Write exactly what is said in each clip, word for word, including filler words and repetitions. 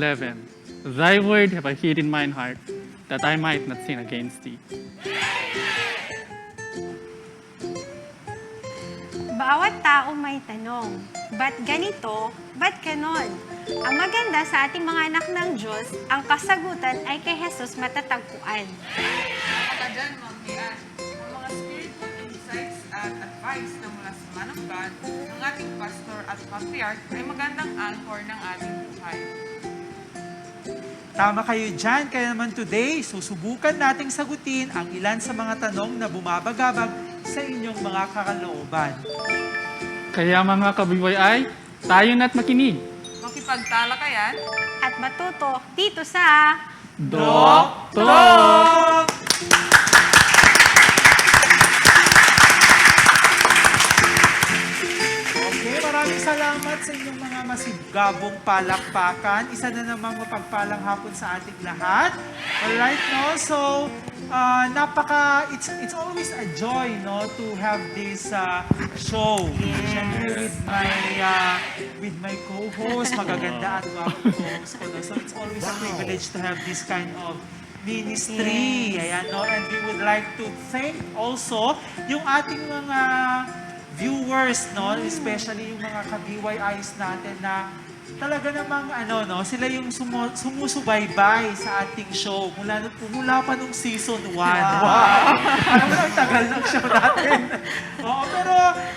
eleven. Thy word have I hid in mine heart, that I might not sin against thee. Bawat tao may tanong, "Ba't ganito? Ba't ganon?" Ang maganda sa ating mga anak ng Diyos, ang kasagutan ay kay Jesus matatagpuan. Tama ka dyan, Ma'am Lian. Ang mga spiritual insights at advice na mula sa Man of God, ng ating pastor at patriarch ay magandang anchor ng ating buhay. Tama kayo dyan. Kaya naman today, susubukan nating sagutin ang ilan sa mga tanong na bumabagabag sa inyong mga kakalooban. Kaya mga ka-B Y I, tayo na't makinig. Makipagtalakayan. At matuto dito sa Doc Talk! Okay, maraming salamat sa inyong mga masigabong palakpakan. Isa na namang mapagpalang hapon sa ating lahat. Alright, no? So, ah, napaka, it's, it's always a joy, no, to have this ah, show. Siyempre, with my, ah, with my co-host, magaganda at gwapo co-host ko, no? So, it's always a privilege to have this kind of ministry. Ayan, no? And we would like to thank also yung ating mga viewers, no? Especially yung mga ka-B Y Is natin na talaga namang, ano, no? Sila yung sumu- sumusubaybay sa ating show mula, mula pa nung season one. Wow! Parang ang tagal ng show natin. Oo, pero,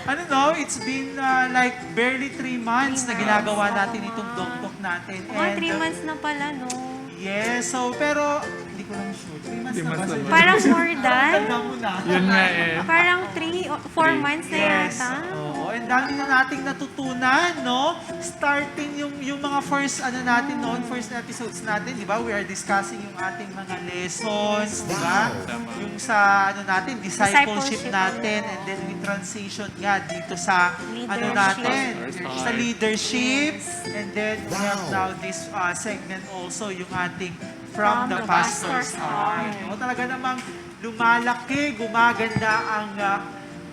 ano, no? It's been ah, like barely three months na ginagawa natin itong Doc Talk natin. Mga three months na pala, no? Yes, so, pero, hindi ko lang sure. Three months na ba? Three months na ba? Parang more than. Tanda mo na. Yun nga eh. Parang three, o- four months na Yes. yata. Oo. Ang dami na nating natutunan, no? Starting yung, yung mga first, ano natin noon, first episodes natin, di ba? We are discussing yung ating mga lessons, di ba? Yung sa, ano natin, discipleship Discipleship, natin, ano. And then we transition nga dito sa, ano Leadership. natin, Pastor's sa heart. Leadership. And then we have now this uh, segment also, yung ating From, the, Pastor's Heart. No? Talaga namang lumalaki, gumaganda ang ah,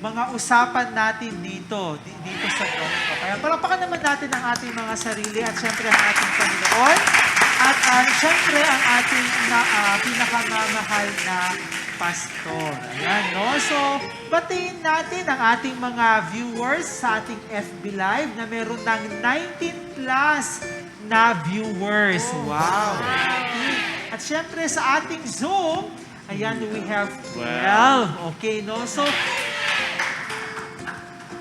mga usapan natin dito, di- dito sa Doc Talk. Kaya palakpakan naman natin ang ating mga sarili at syempre ang ating Panginoon at ah, syempre ang ating na, ah, pinakamamahal na pastor. Ayan, no? So, batiin natin ang ating mga viewers sa ating F B Live na meron ng nineteen plus na viewers. Wow! At syempre sa ating Zoom, ayan, we have twelve. Okay, no? So,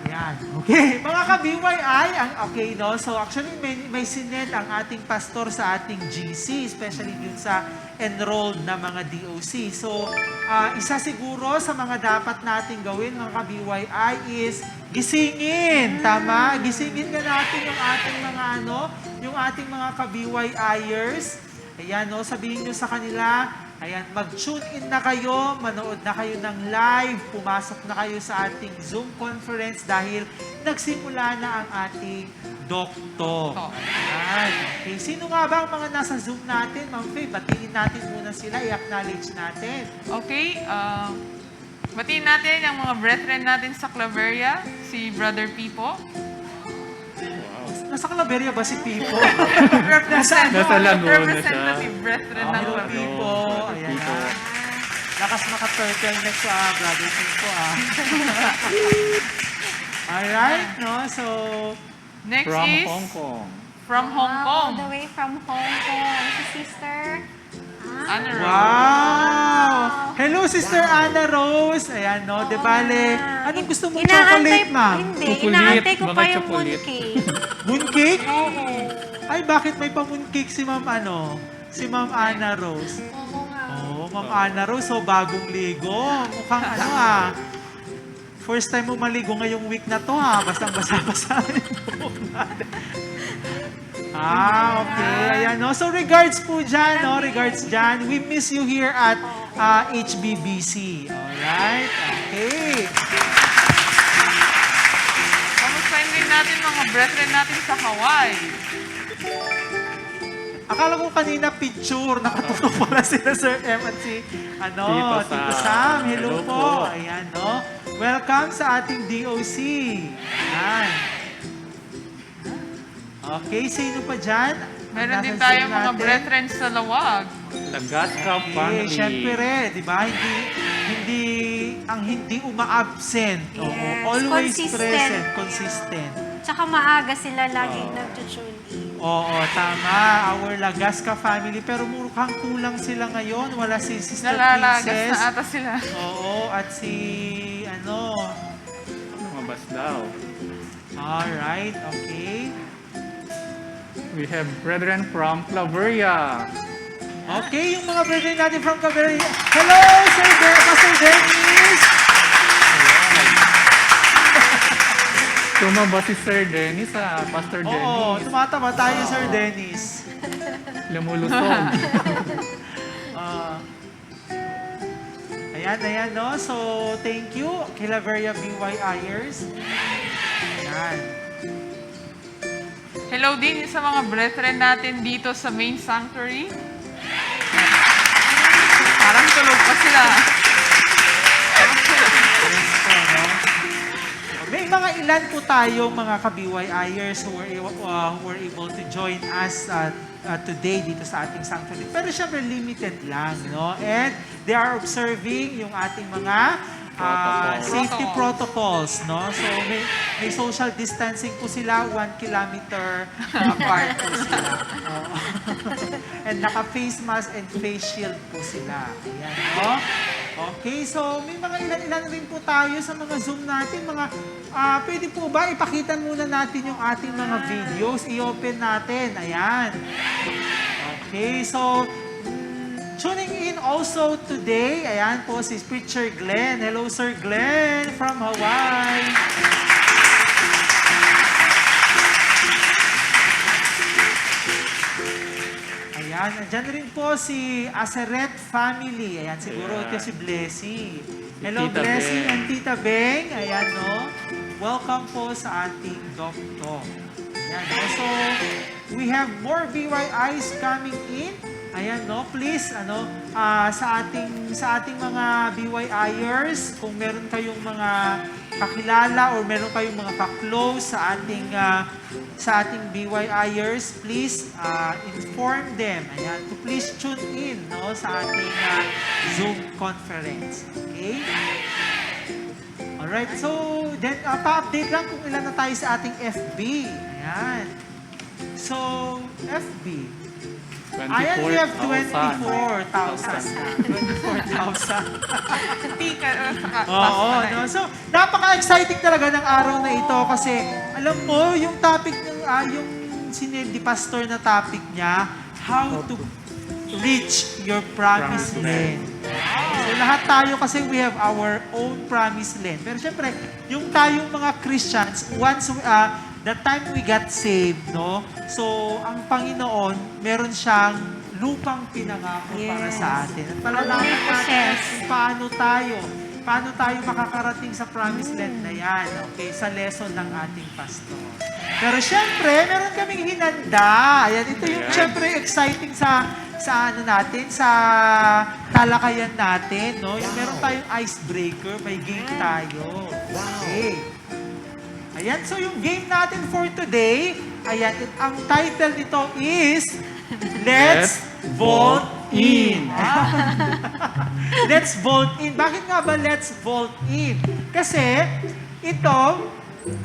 ayan. Okay, mga ka-B Y I, ang, okay, no? So, actually, may, may sinend ang ating pastor sa ating G C, especially dun sa enrolled na mga D O C. So, ah, isa siguro sa mga dapat nating gawin, mga ka-B Y I, is gisingin. Tama? Gisingin nga natin yung ating mga ano, yung ating mga ka-B Y Ers. Ayan, no? Sabihin nyo sa kanila, ayan, mag-tune in na kayo, manood na kayo ng live, pumasok na kayo sa ating Zoom conference dahil nagsimula na ang ating Doc Talk. Ayan. Okay, sino nga ba ang mga nasa Zoom natin? Ma'am Faye, batiin natin muna sila, i-acknowledge natin. Okay, ah, batiin natin ang mga brethren natin sa Claveria, si Brother Pipo. Nasa Claveria ba si Pipo? Represent- Nasa Laguna siya. Representative brethren ng Hello, Claveria. Pipo. Ayan Pipo. na. Lakas maka-turtleneck sa Brother Pipo, ah. Alright, no? So, Next From is Hong Kong. From Hong Wow, Kong. All the way from Hong Kong, si Sister Ana Rose. Wow! Hello, Sister Ana Rose. Ayan, no? De bale, anong gusto mong Inaantay- chocolate, ma'am? Hindi, Chocolate, inaantay ko mga pa yung chocolate. Mooncake. Mooncake? Oo. Ay, bakit may pa-mooncake si Ma'am ano? Si Ma'am Ana Rose. Oo nga. Oh, Ma'am Ana Rose, so bagong ligo. Mukhang ano ah. First time mo maligo ngayong week na to ha. Bastang basa-basa yung buhok natin. Ah, okay. Ayan, no? So, regards po dyan, no? Regards dyan. We miss you here at ah, H B B C. Alright? Okay. Kamustahin din natin mga brethren natin sa Hawaii. Akala ko kanina picture, nakatulog pala sila Sir M at si, ano, Tito Tito Sam. Sam. Hello, Hello po. po. Ayan, no? Welcome sa ating D O C. Ayan. Okay, sino pa dyan? Meron din tayo mga brethren sa Laoag. Lagasca family. Eh, syempre, di ba? Hindi, hindi, ang hindi uma-absent. Oo, always present, consistent. Tsaka maaga sila lagi nagjo-tune in. Oo, tama. Our Lagasca family. Pero mukhang kulang sila ngayon. Wala si Sister Princess. Nalalagas na ata sila. Oo, at si, ano, Lumabas daw. Alright, okay. We have brethren from Claveria. Okay, yung mga brethren natin from Claveria. Hello, Sir De-, Pastor Dennis! Tumaba si Sir Dennis, ah, Pastor Dennis. Oo, tumataba tayo, Sir Dennis. Lumulusog. Ah, ayan, ayan, no? So, thank you, Claveria B Y Iers. Ayan. Hello din sa mga brethren natin dito sa main sanctuary. Parang tulog pa sila. Yes po, no? May mga ilan po tayong mga ka-B Y Iers who were, uh, who were able to join us, uh, uh, today dito sa ating sanctuary. Pero syempre, limited lang, no? And they are observing yung ating mga, ah, safety protocols, no? So, may, may social distancing po sila, one kilometer apart po sila. Oo. And naka-face mask and face shield po sila. Ayan, no? Okay, so may mga ilan-ilan rin po tayo sa mga Zoom natin, mga Ah, pwede po ba ipakita muna natin yung ating mga videos? I-open natin. Ayan. Okay, so, mm, tuning in also today, ayan po si Preacher Glenn. Hello, Sir Glenn from Hawaii. Ayan, nandyan rin po si Aseret family. Ayan, siguro ito si Blessy. Hello, Blessy and Tita Beng. Ayan, no? Welcome po sa ating doktor. Ayan, no? So, we have more B Y Is coming in. Ayan, no? Please, ano, ah, sa ating, sa ating mga B Y Iers, kung meron kayong mga kakilala or meron kayong mga ka-close sa ating, ah, sa ating B Y Iers, please, ah, inform them, ayan, to please tune in, no, sa ating, ah, Zoom conference. Okay? Alright, so, then, ah, pa-update lang kung ilan na tayo sa ating F B. Ayan. So, F B. Ayan, we have twenty-four thousand. Twenty-four thousand. Twenty-four thousand. Tika, ah, saka, Oo, basta na no? eh. So, napaka-exciting talaga ng araw na ito kasi, alam mo, yung topic ng, ah, yung sinindi pastor na topic niya, how to reach your promised land. So, lahat tayo kasi we have our own promised land. Pero syempre, yung tayong mga Christians, once, ah, the time we got saved, no? So, ang Panginoon, meron siyang lupang pinangako para sa atin. At panalangin natin kung paano tayo, paano tayo makakarating sa promised land na yan, okay? Sa lesson ng ating pastor. Pero syempre, meron kaming hinanda. Ayan, ito yung syempre exciting sa, sa ano natin, sa talakayan natin, no? Yung meron tayong icebreaker, may game tayo. Okay. Ayan, so yung game natin for today, ayan, it-, ang title nito is Let's Vote In. Let's Vote In. Bakit nga ba Let's Vote In? Kasi ito,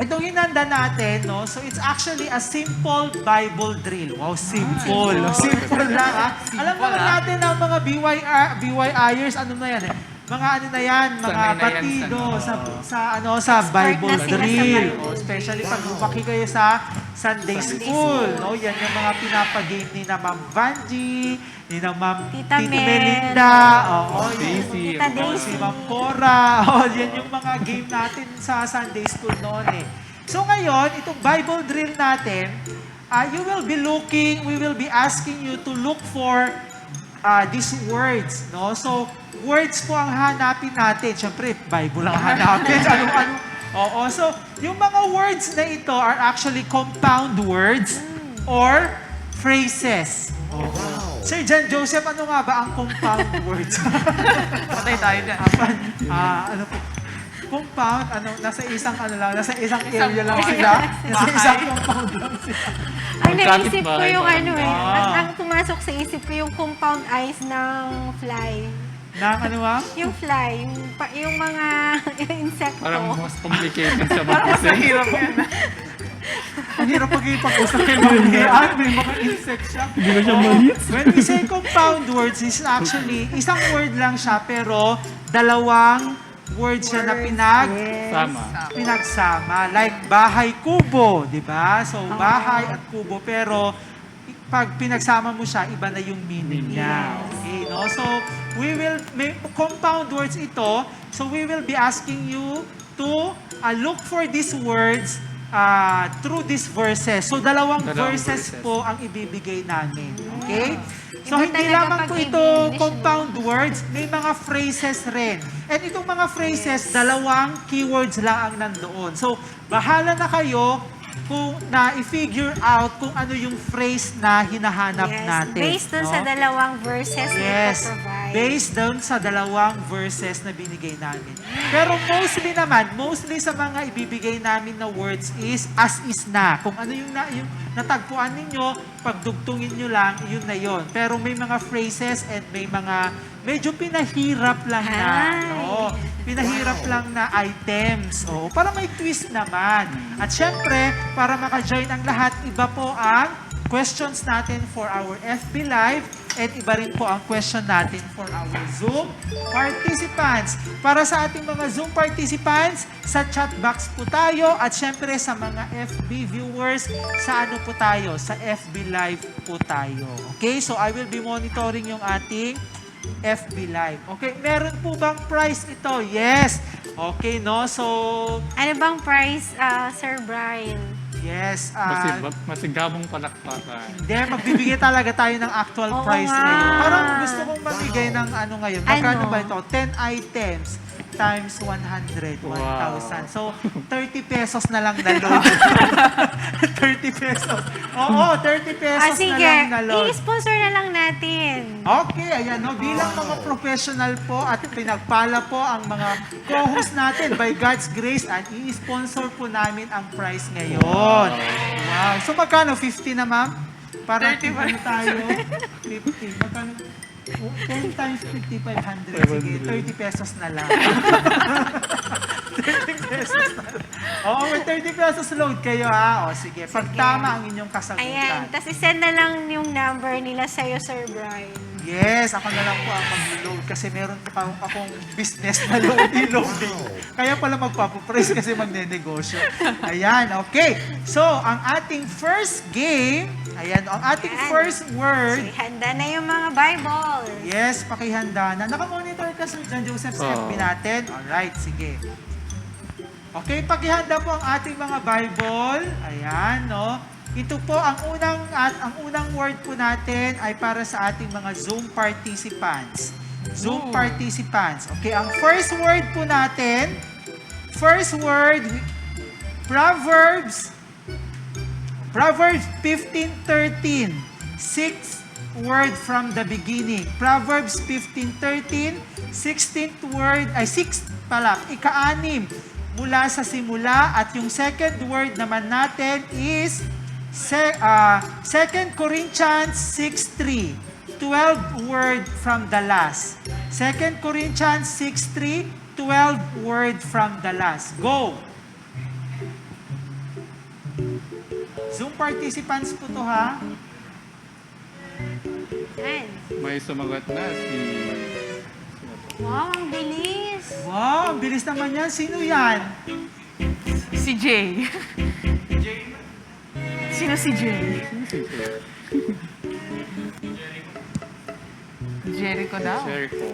itong hinanda natin, no? So, it's actually a simple Bible drill. Wow, simple. Simple lang, ha? Alam naman natin ang mga B Y R, B Y Iers, ano na yan, eh? Mga ano na yan, mga batido sa, sa, ano, sa Bible drill. Oh, especially pag lumaki kayo sa Sunday school, no? Yan yung mga pinapagame ni na Ma'am Vangie, ni na Ma'am Tita Melinda, oo, yan. Tita Daisy. Si Ma'am Cora. Oh, yan yung mga game natin sa Sunday school noon eh. So ngayon, itong Bible drill natin, ah, you will be looking, we will be asking you to look for, ah, these words, no? So, words po ang hanapin natin. Siyempre, Bible ang hanapin. Ano, ano? Oo, so, yung mga words na ito are actually compound words or phrases. Oo. Sir John Joseph, ano nga ba ang compound words? Patay tayo dyan. Apan, ah, ano po? Compound, ano, nasa isang ano lang, nasa isang area lang sila. Nasa isang compound lang sila. Ang naisip ko yung ano eh. Ang, ang pumasok sa isip ko yung compound eyes ng fly. Ng ano, ma'am? Yung fly, yung, pa- yung mga insekto. Parang mas complicated sa mga Mas mahirap yan. Ang hirap makipag-usap kay Ma'am Lian. May mga insect siya. Hindi ba siya maliit? When we say compound words, is actually, isang word lang siya, pero dalawang words siya na Words, pinag- yes. Sama. Pinagsama. Like, bahay kubo, di ba? So, bahay at kubo, pero pag pinagsama mo siya, iba na yung meaning niya. Yes. Okay, no? So, we will, may compound words ito. So, we will be asking you to, uh, look for these words, uh, through these verses. So, dalawang Dalawang verses verses. po ang ibibigay namin. Okay? So, Iba hindi talaga lamang pag po ito i-English, no? compound words, may mga phrases rin. And itong mga phrases, Yes. dalawang keywords lang ang nandoon. So, bahala na kayo kung na-figure out kung ano yung phrase na hinahanap Yes, natin, based dun no? sa dalawang verses na Yes, ipaprovide. based dun sa dalawang verses na binigay namin. Pero mostly naman, mostly sa mga ibibigay namin na words is as is na. Kung ano yung, na, yung natagpuan ninyo, pagdugtungin nyo lang, yun na yun. Pero may mga phrases and may mga medyo pinahirap lang na, Ay. no? Pinahirap lang na items. Oo, para may twist naman. At syempre, para maka-join ang lahat, iba po ang questions natin for our F B Live and iba rin po ang question natin for our Zoom participants. Para sa ating mga Zoom participants, sa chat box po tayo at syempre sa mga F B viewers, sa ano po tayo? Sa F B Live po tayo. Okay, so I will be monitoring yung ating F B Live. Okay, meron po bang prize ito? Yes. Okay, no? So, Ano bang prize, ah, Sir Brian? yes, ah, Masig-, masigabong palakpakan. Hindi, magbibigay talaga tayo ng actual Oo prize nga. ngayon. Parang gusto kong mamigay ng ano ngayon. Magkano Ano? ba ito? Ten items times one hundred, Wow. one thousand. So, thirty pesos na lang na load. Thirty pesos. Oo, thirty pesos Ah, na sige. lang na load. I-sponsor na lang natin. Okay, ayan, no? Bilang mga professional po at pinagpala po ang mga co-host natin, by God's grace, at i-sponsor po namin ang prize ngayon. Wow. Wow. So, magkano? Fifty na, ma'am? Para Thirty ano tayo? Fifty. Magkano? Oh, ten times fifty, five hundred. Sige, Five hundred. Thirty pesos na lang. Thirty pesos na lang. Oo, may thirty pesos load kayo, ha? O, sige. Pag Sige. tama ang inyong kasagutan. Ayan. Tas i-send na lang yung number nila sa'yo, Sir Brian. Yes, ako na lang po ang mag-load kasi meron po akong business na load, loading. Kaya pala magpapapraise kasi magnenegosyo. Ayan, okay. So, ang ating first game, ayan, ang ating Ayan. first word. So, ihanda na yung mga Bible. Yes, pakihanda na. Nakamonitor ka, Sir John Joseph, sa Oo. F B natin? Alright, sige. Okay, pakihanda po ang ating mga Bible. Ayan, no? Ito po ang unang, at ang unang word po natin ay para sa ating mga Zoom participants. Zoom Ooh. participants. Okay, ang first word po natin, first word, Proverbs, Proverbs fifteen thirteen, sixth word from the beginning. Proverbs fifteen thirteen, sixteenth word, ay, sixth pala, ika-anim mula sa simula, at yung second word naman natin is se-, ah, Second Corinthians six three, twelve word from the last. Second Corinthians six three, twelve word from the last. Go! Zoom participants po to, ha? Yan. May sumagot na si Wow, ang bilis. Wow, ang bilis naman yan. Sino yan? Si Jay. Sino si Jay? Sino si Jay? Jericho daw. Jericho.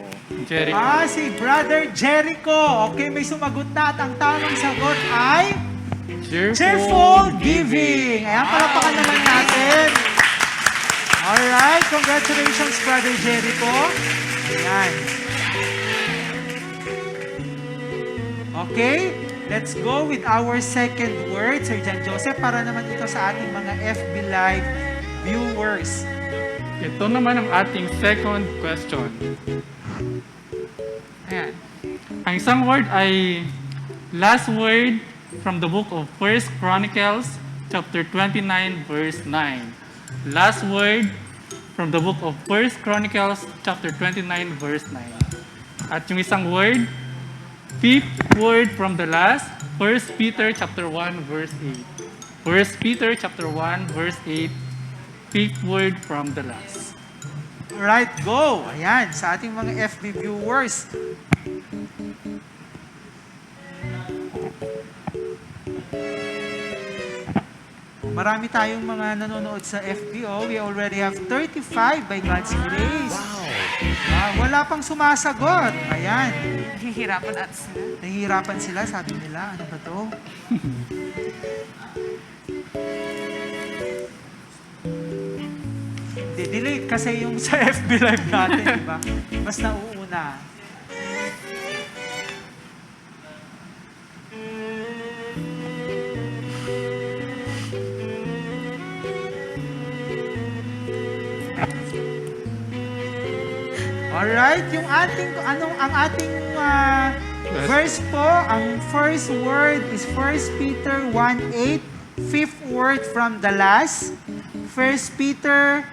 Jericho. Ah, si Brother Jericho. Okay, may sumagot na at ang tamang sagot ay Cheerful Cheerful giving. Giving. Ayan, palakpakan naman natin. Alright, congratulations, Brother Jericho. Ayan. Okay, let's go with our second word, Sir John Joseph, para naman ito sa ating mga F B Live viewers. Ito naman ang ating second question. Ayan. Ang isang word ay last word from the book of First Chronicles chapter twenty-nine, verse nine. Last word from the book of First Chronicles, chapter twenty-nine, verse nine. At yung isang word, fifth word from the last, First Peter chapter one, verse eight. First Peter chapter one, verse eight, fifth word from the last. Alright, go! Ayan, sa ating mga F B viewers. Marami tayong mga nanonood sa F B, oh. We already have thirty-five by God's grace. Wow! Wala pang sumasagot. Ayan. Nahihirapan at sila. Nahihirapan sila, sabi nila. Ano ba to? Hindi, delete kasi yung sa F B Live natin, di ba? Mas nauuna. Alright, yung ating, anong, ang ating ah, verse po, ang first word is First Peter one eight, fifth word from the last. First Peter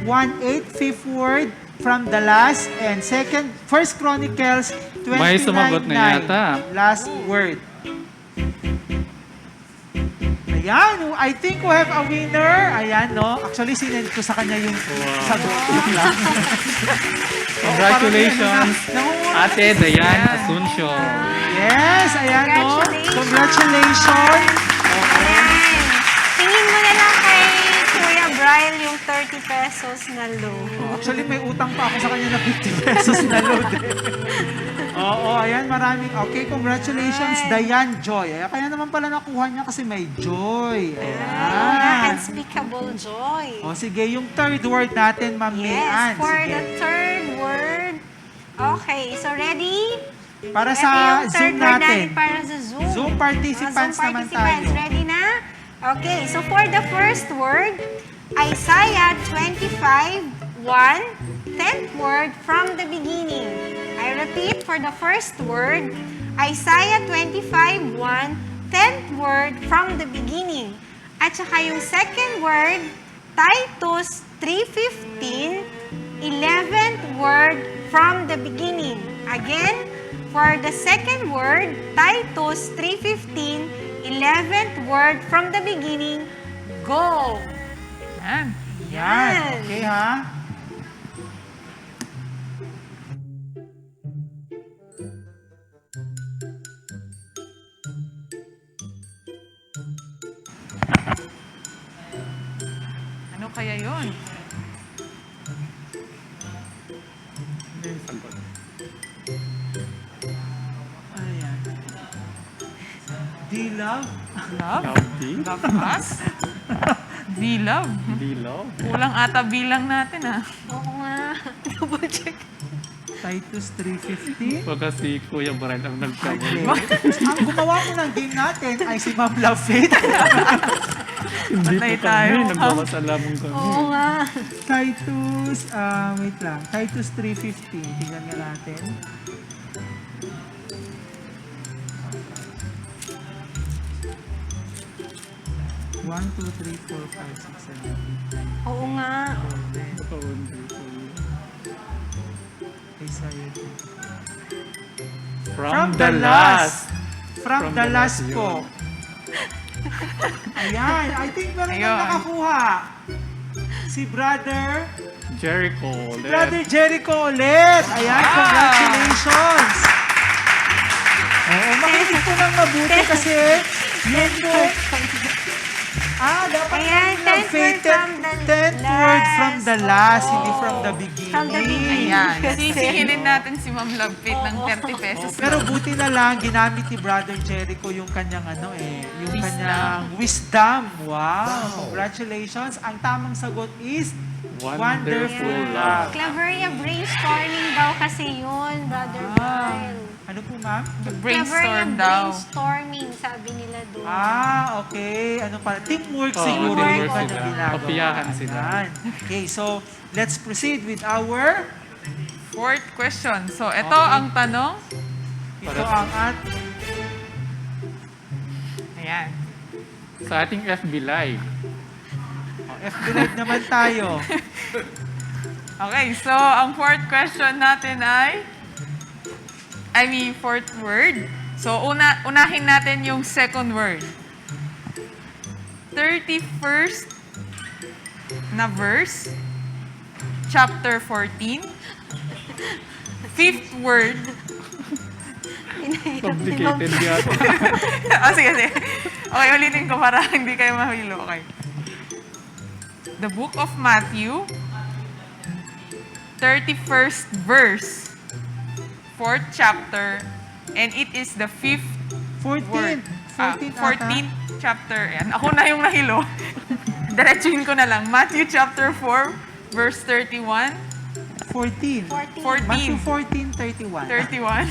one eight, fifth word from the last, and second, First Chronicles twenty-nine nine, last word. Ayan, I think we have a winner. Ayan, no? Actually, sinend ko sa kanya yung sagot. Joke lang. Congratulations, Ate Diane Asuncion. Yes, ayan, no? Congratulations. Ayan. Tingin mo na lang kay Kuya Brian yung thirty pesos na load. Actually, may utang pa ako sa kanya na fifty pesos na load. Oo, ayan, maraming, okay, congratulations, Diane Joy. Ayan, kaya naman pala nakuha niya kasi may joy. Ayan. Unspeakable joy. O sige, yung third word natin, Ma'am May Ann. Yes, for the third word. Okay, so ready? Para sa Zoom natin. Para sa Zoom. Zoom participants naman tayo. Ready na? Okay, so for the first word, Isaiah twenty-five one, tenth word from the beginning. I repeat, for the first word, Isaiah twenty-five one, tenth word from the beginning. At saka yung second word, Titus three fifteen, eleventh word from the beginning. Again, for the second word, Titus three fifteen, eleventh word from the beginning, go. Yan. Yan. Okay, ha? Ano kaya yun? Ano yan? Dilove? Love? Love us? Dilove? Dilove? Kulang ata bilang natin, ah. Oo nga. Double check. Titus three fifteen. Baka si Kuya Brian ang nagkamali. Ang gumawa po ng game natin ay si Ma'am Love Faith. Hindi po kami, nagbabasa lamang kami. Oo nga. Titus, ah, wait lang. Titus three fifteen. Tingnan nga natin. One, two, three, four, five, six, seven, eight, nine, ten, eleven. Oo nga. Baka one day Isaiah twenty-five. From the last. From the last po. Ayan, I think meron na nakakuha. Si Brother Jericho ulit. Brother Jericho ulit. Ayan, congratulations. Oo, makinig po ng mabuti kasi yun po. Ah, dapat Ayan, tenth word from the last, hindi from the beginning. From the beginning. Ayan. Sisingilin natin si Ma'am Love Faith ng thirty pesos. Pero buti na lang, ginamit ni Brother Jericho yung kanyang ano eh, yung kanyang wisdom. Wow! Congratulations. Ang tamang sagot is Wonderful Love. Claveria brainstorming daw kasi yun, Brother Carl. Ano po, ma'am? Brainstorm daw. Brainstorming, sabi nila doon. Ah, okay. Ano pala? Teamwork siguro yung ano ginagawa. Papiyahan sila. Okay, so let's proceed with our fourth question. So, ito ang tanong. Ito ang at... Ayan. Sa ating F B Live. O, F B Live naman tayo. Okay, so ang fourth question natin ay, I mean, fourth word. So, una, unahin natin yung second word. Thirty-first na verse, chapter fourteen, fifth word. Complicated yata. O, sige, sige. Okay, ulitin ko para hindi kayo mahilo. Okay. The book of Matthew, thirty-first verse, fourth chapter, and it is the fifth fourteen. word. Ah, fourteen ata. fourteenth chapter. Ayan. Ako na yung nahilo. Diretsuhin ko na lang. Matthew chapter four, verse thirty-one. fourteen. fourteen. Matthew fourteen thirty-one. thirty-one.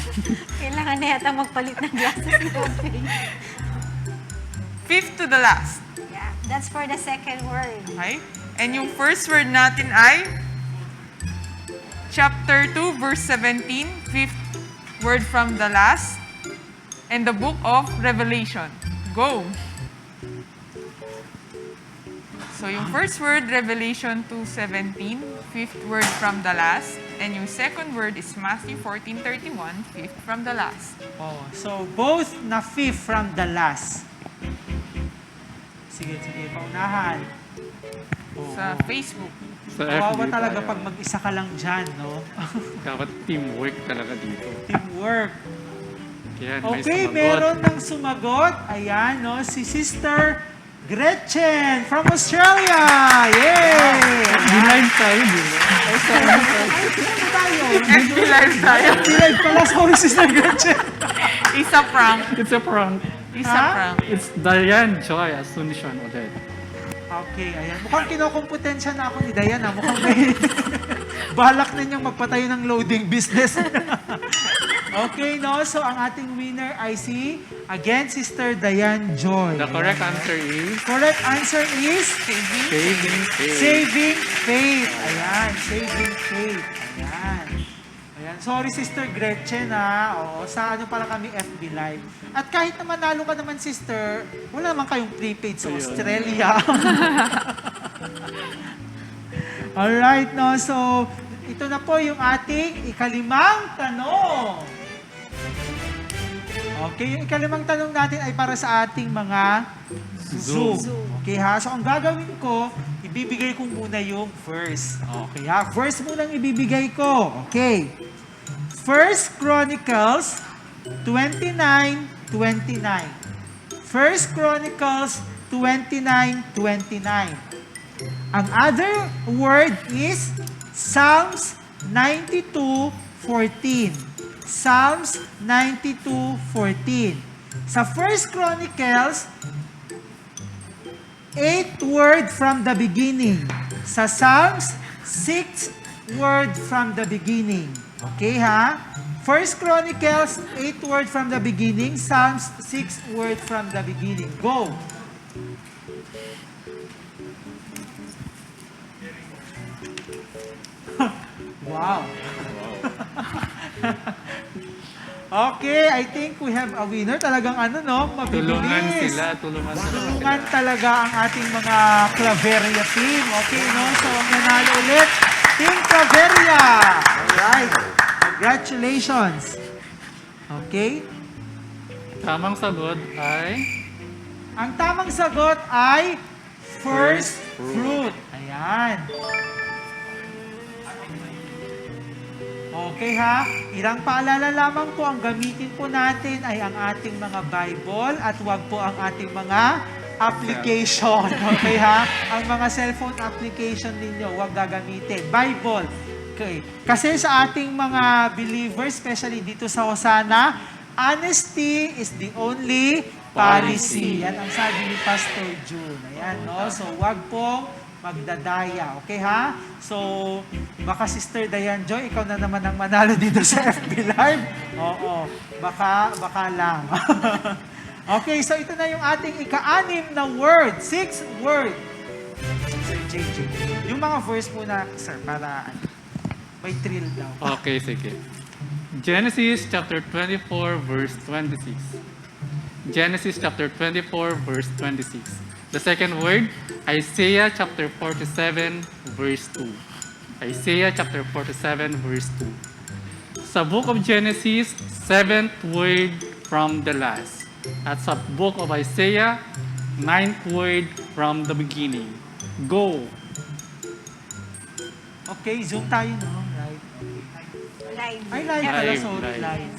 Kailangan na yata magpalit ng glasses ni Rodney. Fifth to the last. Yeah, that's for the second word. Okay? And yung first word natin ay chapter two, verse seventeen, fifth word from the last, and the book of Revelation. Go! So, yung first word, Revelation two seventeen, fifth word from the last, and yung second word is Matthew fourteen thirty-one, fifth from the last. Oh, so both na fifth from the last. Sige, sige, paunahan. Oo. Sa Facebook. Sa Kawawa F B talaga tayo. Pag mag-isa ka lang dyan, no? Dapat teamwork talaga dito. Teamwork. Yan, may Okay, sumagot. Meron ng sumagot. Ayan, no? Si Sister Gretchen from Australia. Yay! Di live tayo, di ba? Ay, sorry, sorry. Ano tayo? F B Live tayo. Di live pala. Sorry, Sister Gretchen. Isa prank. It's a prank. Isa Ha? prank. It's Diane Joy Asuncion ulit. Okay, ayan. Mukhang kinokompetensya na ako ni Diane, ah. Mukhang may balak ninyong magpatayo ng loading business. Okay, no? So, ang ating winner ay si, again, Sister Diane Joy. The correct answer is Correct answer is saving faith. Saving Faith. Ayan, Saving Faith. Ayan. Ayan. Sorry, Sister Gretchen, ha. Oo, sa ano pala kami, F B Live. At kahit na manalo ka naman, Sister, wala naman kayong prepaid sa Ayun. Australia. Alright, no? So, ito na po yung ating ikalimang tanong. Okay, yung ikalimang tanong natin ay para sa ating mga Zoom. Zoom. Okay ha? So, ang gagawin ko, ibibigay ko muna yung verse. Okay ha? Verse muna ang ibibigay ko. Okay. First Chronicles twenty-nine twenty-nine. First Chronicles twenty-nine twenty-nine. Ang other word is Psalms ninety-two fourteen. Psalms ninety-two fourteen. Sa First Chronicles, eight word from the beginning. Sa Psalms, six word from the beginning. Okay ha? First Chronicles, eight word from the beginning. Psalms, six word from the beginning. Go! Wow. Okay, I think we have a winner. Talagang ano, no? Mabibilis. Tulungan sila, tulungan sila. Tulungan talaga ang ating mga Claveria team. Okay, no? So, ang nanalo ulit, Team Claveria. Alright. Congratulations. Okay? Tamang sagot ay Ang tamang sagot ay first First fruit. fruit. Ayan. Okay ha, ilang paalala lamang po, ang gamitin po natin ay ang ating mga Bible at wag po ang ating mga application. Okay ha? Ang mga cellphone application ninyo, wag gagamitin. Bible. Okay. Kasi sa ating mga believers, especially dito sa Hosanna, honesty is the only policy. Policy. Yan ang sabi ni Pastor June. Ayan, no? So, wag pong magdadaya. Okay ha? So, baka Sister Diane Joy, ikaw na naman ang manalo dito sa F B Live. Oo. Baka, baka lang. Okay, so ito na yung ating ika-anim na word. Six word. Sir J J. Yung mga verse muna, sir, para may thrill daw. Okay, sige. Genesis chapter twenty-four, verse twenty-six. Genesis chapter twenty-four, verse twenty-six. The second word, Isaiah chapter forty-seven, verse two. Isaiah chapter forty-seven, verse two. Sa book of Genesis, seventh word from the last. At sa book of Isaiah, ninth word from the beginning. Go! Okay, Zoom tayo, no? Right. Okay. Live. Ay, live pala. Live, Sorry, live. Live.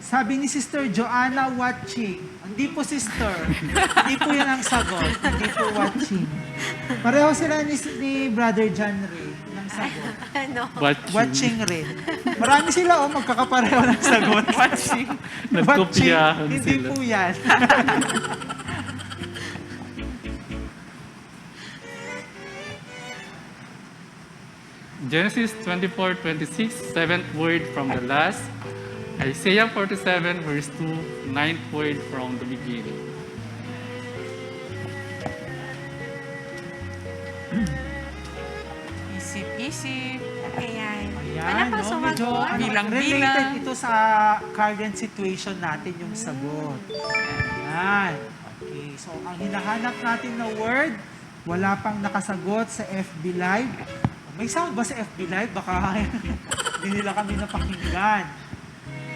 Sabi ni Sister Joanna, watching. Hindi po, sister. Hindi po yan ang sagot. Hindi po watching. Pareho sila ni, ni Brother John Ray ng sagot. Ano? Watching. Watching rin. Marami sila, oh, magkakapareho ng sagot. Watching. Nagkopyahan Hindi sila. po yan. Genesis twenty-four twenty-six, seventh word from the last. Isaiah forty-seven, verse two, ninth word from the beginning. Isip-isip. Ayan. Ayan, Wala pa no? Medyo sumagot. ano, Bilang-bilang. Related ito sa current situation natin yung sagot. Ayan. Okay, so ang hinahanap natin na word, wala pang nakasagot sa F B Live. May sound ba sa F B Live? Baka hindi nila kami napakinggan.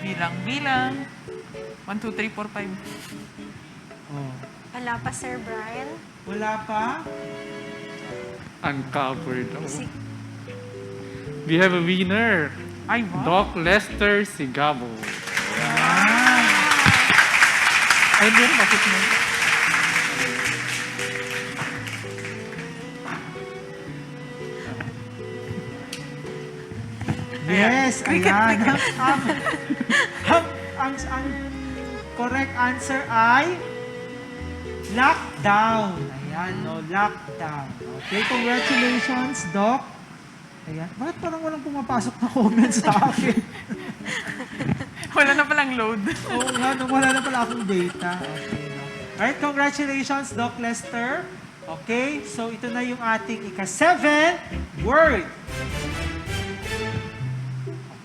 Bilang-bilang. One, two, three, four, five. Oh. Wala pa, Sir Brian. Wala pa? Uncovered. Si We have a winner. Ay, wow. Doc Lester Sigabo. Ay, meron bakit mo? Yes, Cricket, ayan. cricket. Ang, ang, ang, ang correct answer ay lockdown. Ayan, no? Lockdown. Okay, congratulations, Doc. Ayan. Bakit parang walang pumapasok na comments sa akin? Wala na palang load. Oo nga, no, wala na pala akong data. Okay, no? Alright, congratulations, Doc Lester. Okay, so ito na yung ating ika-seven word.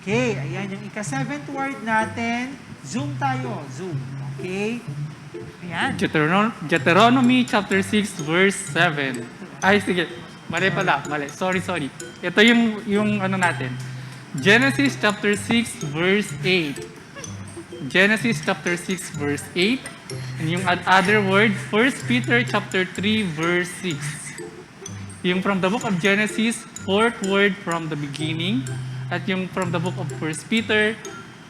Okay, ayan yung ika-seventh word natin. Zoom tayo, Zoom. Okay? Ayan. Deuteron- Deuteronomy chapter six, verse seven. Ay, sige. Mali pala, mali. Sorry, sorry. Ito yung, yung ano natin. Genesis chapter six, verse eight. Genesis chapter six, verse eight. And yung ad- other word, First Peter chapter three, verse six. Yung from the book of Genesis, fourth word from the beginning. At yung from the book of First Peter,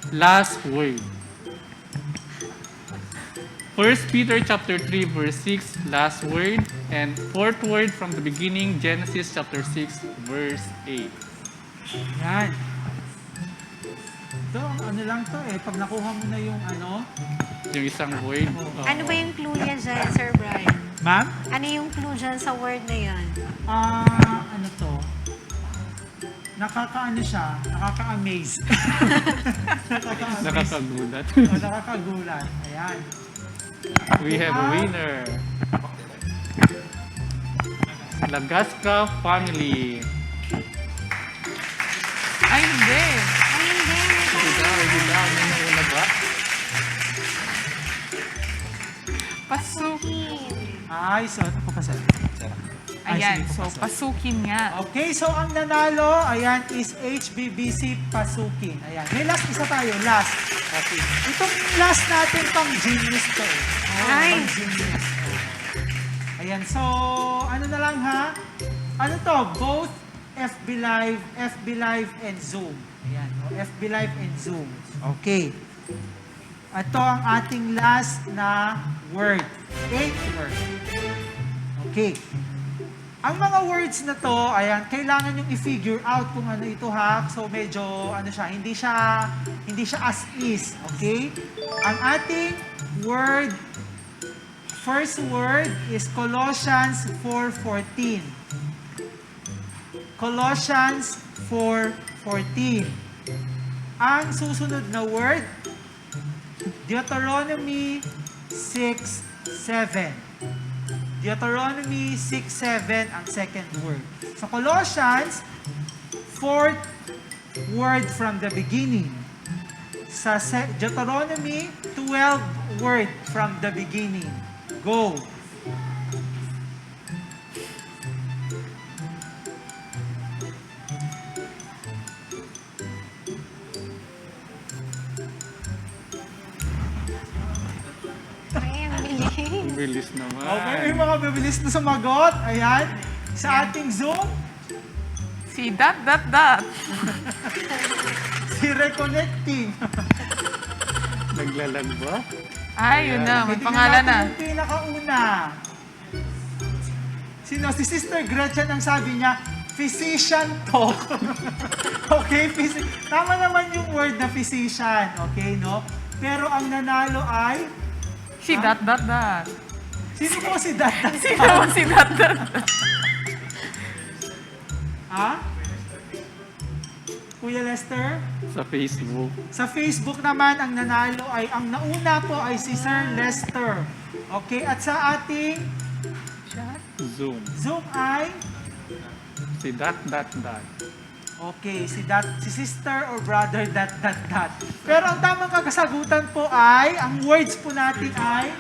last word. First Peter chapter three, verse six, last word, and fourth word from the beginning, Genesis chapter six, verse eight. Yan. Ito, ang ano lang to eh. Pag nakuha mo na yung ano, Yung isang word. Oo. Ano ba yung clue niya dyan, Sir Brian? Ma'am? Ano yung clue dyan sa word na yan? Ah, ano to? Nakakaano siya? Nakaka-amaze. Nakaka-amaze. Nakakagulat. O, nakakagulat. Ayan. We have a winner. Lagasca family. Ay, hindi. Ay, hindi. May Hindi daw, hindi daw. Ano yung una ba? Pasuk. Ay, so, ano pa kasi? Ay, Ayan, sige po, so pasok. Pasukin nga. Okay, so ang nanalo, ayan, is H B B C Pasukin. Ayan, may last isa tayo, last. Okay. Itong last natin pang genius to eh. Oo, Ay. Pang genius. Ayan, so, ano na lang ha? Ano to? Both F B Live, F B Live and Zoom. Ayan, no? F B Live and Zoom. Okay. Ito ang ating last na word. Eighth word. Okay. Ang mga words na to, ayan, kailangan yung i-figure out kung ano ito ha. So medyo ano siya, hindi siya hindi siya as is, okay? Ang ating word, first word is Colossians four fourteen. Colossians four fourteen. Ang susunod na word, Deuteronomy six seven. Deuteronomy six seven ang second word. Sa Colossians four word from the beginning. Sa se-, Deuteronomy twelve, word from the beginning. Go. Ay, ang bilis. Ang bilis naman. Okay, may mga bibilis na sumagot. Ayan. Sa ating Zoom, Si dot, dot, dot. Si reconnecting. Naglalag ba? Ay, yun Ayan. na. May Titingnan pangalan natin na. Yung pinakauna. Sino? Si Sister Gretchen ang sabi niya, "Physician talk." Okay, physician. Tama naman yung word na physician. Okay, no? Pero ang nanalo ay Si Ha? dot, dot, dot. Sino po si dot, dot, Sino dot? po si dot, dot, dot? Ha? Kuya Lester? Sa Facebook. Sa Facebook naman, ang nanalo ay, ang nauna po ay si Sir Lester. Okay, at sa ating Zoom. Zoom ay? Si dot, dot, dot. Okay, si dot, si sister or brother, dot, dot, dot. Pero ang tamang kasagutan po ay, ang words po natin ay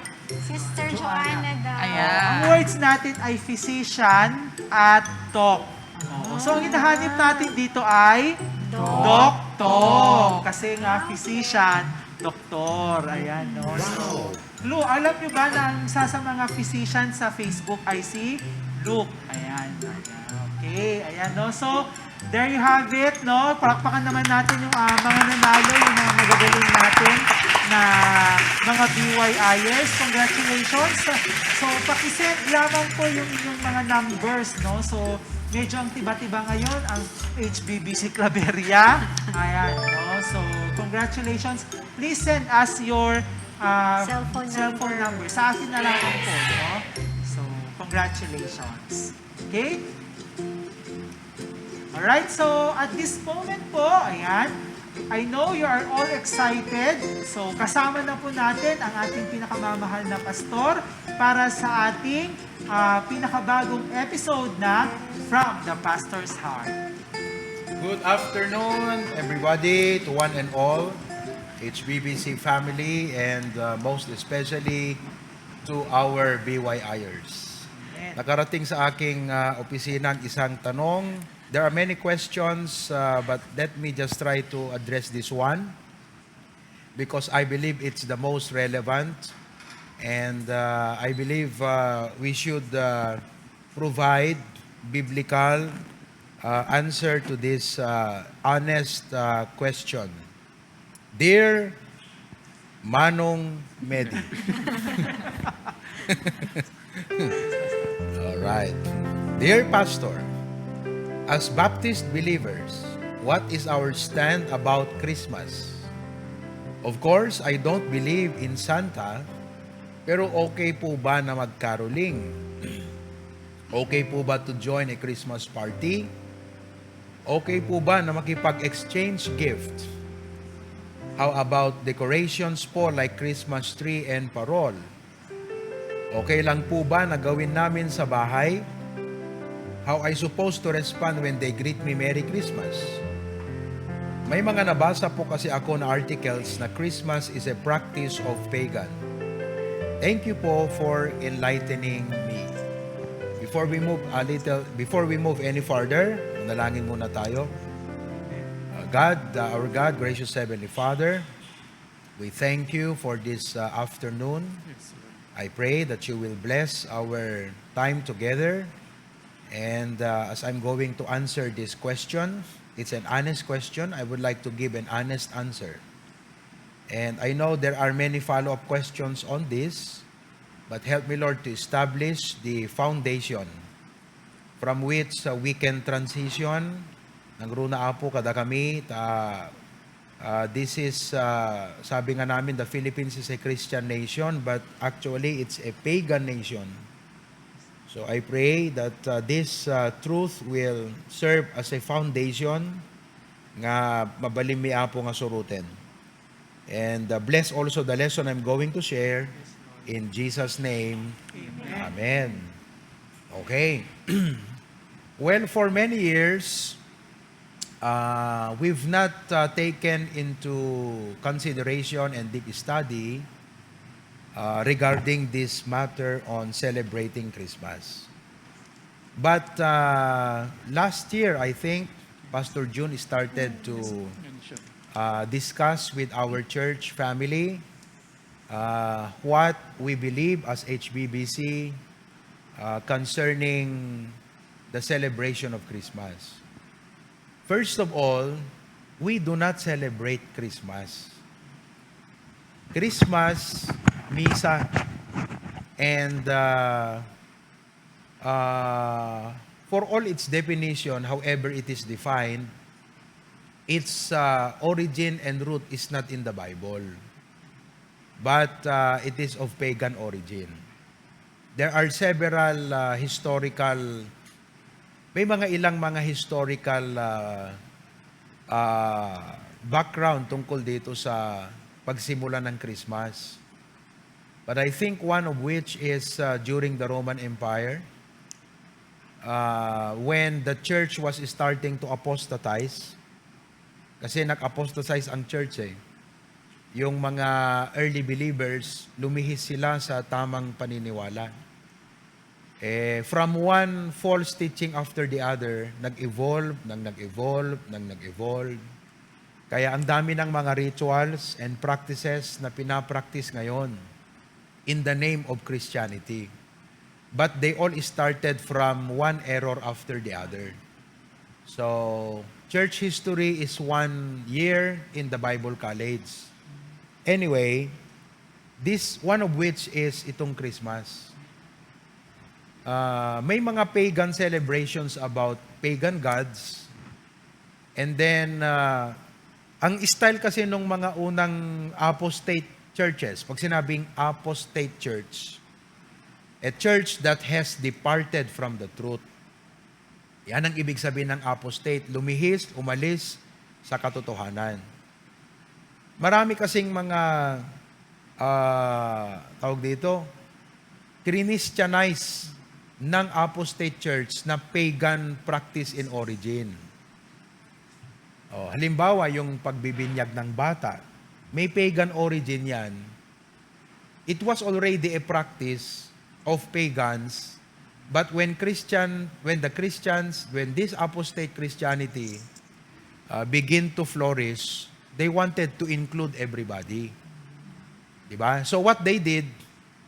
Sister Joanna. Joanna daw. Ayan. Ang words natin ay physician at talk. Oo. So, ang hinahanap natin dito ay Doc. Doc Talk. Kasi nga, Ah, okay. Physician, doktor. Ayan, no? So, Lu, alam nyo ba na ang isa sa mga physician sa Facebook ay si Luke? Ayan, ayan. Okay, ayan, no? So, there you have it, no? Palakpakan naman natin yung, ah, mga nanalo, yung mga magagaling natin na mga B Y Ers. Congratulations. So, pakisend lamang po yung inyong mga numbers, no? So, medyo ang tiba-tiba ngayon ang H B B C Claveria. Ayan, no? So, congratulations. Please send us your, ah, Cellphone cellphone number. number. Sa akin na lamang po, no? So, congratulations. Okay? Alright, so at this moment po, ayan, I know you are all excited. So, kasama na po natin ang ating pinakamamahal na pastor para sa ating, ah, pinakabagong episode na From the Pastor's Heart. Good afternoon, everybody, to one and all, H B B C family, and, uh, most especially to our B Y Ers. Amen. Nakarating sa aking, uh, opisina ang isang tanong. There are many questions, uh, but let me just try to address this one because I believe it's the most relevant, and, uh, I believe, uh, we should, uh, provide biblical, uh, answer to this, uh, honest, uh, question. Dear Manong Medi. All right. Dear Pastor, as Baptist believers, what is our stand about Christmas? Of course, I don't believe in Santa, pero okay po ba na mag-caroling? Okay po ba to join a Christmas party? Okay po ba na makipag-exchange gift? How about decorations po like Christmas tree and parol? Okay lang po ba na gawin namin sa bahay? How I supposed to respond when they greet me, "Merry Christmas"? May mga nabasa po kasi ako na articles na Christmas is a practice of pagan. Thank you po for enlightening me. Before we move a little, before we move any further, manalangin muna tayo. Uh, God, uh, our God, gracious Heavenly Father, we thank you for this, uh, afternoon. Yes, Lord. I pray that you will bless our time together. And, uh, as I'm going to answer this question, it's an honest question. I would like to give an honest answer. And I know there are many follow-up questions on this, but help me, Lord, to establish the foundation from which, uh, we can transition. Nangruna, Apo, kadakami, ta, uh, this is, uh, sabi nga namin, the Philippines is a Christian nation, but actually, it's a pagan nation. So I pray that, uh, this, uh, truth will serve as a foundation nga mabalinmi, Apo, nga suruten. And, uh, bless also the lesson I'm going to share. In Jesus' name, amen. Amen. Okay. Well, for many years, Uh, we've not uh, taken into consideration and deep study uh, regarding this matter on celebrating Christmas. But uh, last year, I think, Pastor Jun started to uh, discuss with our church family uh, what we believe as H B B C uh, concerning the celebration of Christmas. First of all, we do not celebrate Christmas. Christmas, misa, and uh, uh, for all its definition, however it is defined, its uh, origin and root is not in the Bible, but uh, it is of pagan origin. There are several uh, historical, may mga ilang mga historical uh, uh, background tungkol dito sa pagsimula ng Christmas. But I think one of which is uh, during the Roman Empire, uh, when the church was starting to apostatize, kasi nag-apostatize ang church eh. Yung mga early believers, lumihis sila sa tamang paniniwala. Eh, from one false teaching after the other, nag-evolve, nang nag-evolve, nang nag-evolve. Kaya ang dami ng mga rituals and practices na pinapraktis ngayon in the name of Christianity. But they all started from one error after the other. So, church history is one year in the Bible College. Anyway, this one of which is itong Christmas. Uh, may mga pagan celebrations about pagan gods. And then, uh, ang style kasi nung mga unang apostate churches, pag sinabing apostate church, a church that has departed from the truth. Yan ang ibig sabihin ng apostate, lumihis, umalis sa katotohanan. Marami kasing mga, ah, tawag dito, Christianize ng apostate church na pagan practice in origin. Oh, halimbawa, yung pagbibinyag ng bata, may pagan origin yan. It was already a practice of pagans, but when Christian, when the Christians, when this apostate Christianity uh, begin to flourish, they wanted to include everybody. Diba? So what they did,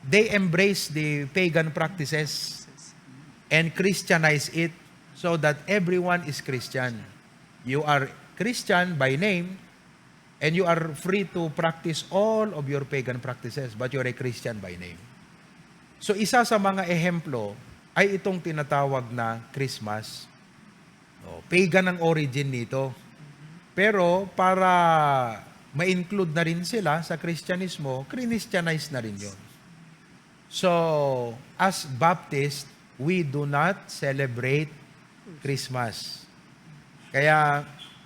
they embraced the pagan practices and Christianized it so that everyone is Christian. You are Christian by name, and you are free to practice all of your pagan practices, but you're a Christian by name. So, isa sa mga ehemplo ay itong tinatawag na Christmas. Oh, pagan ang origin nito. Pero para ma-include na rin sila sa Kristiyanismo, Christianize na rin yon. So, as Baptist, we do not celebrate Christmas. Kaya,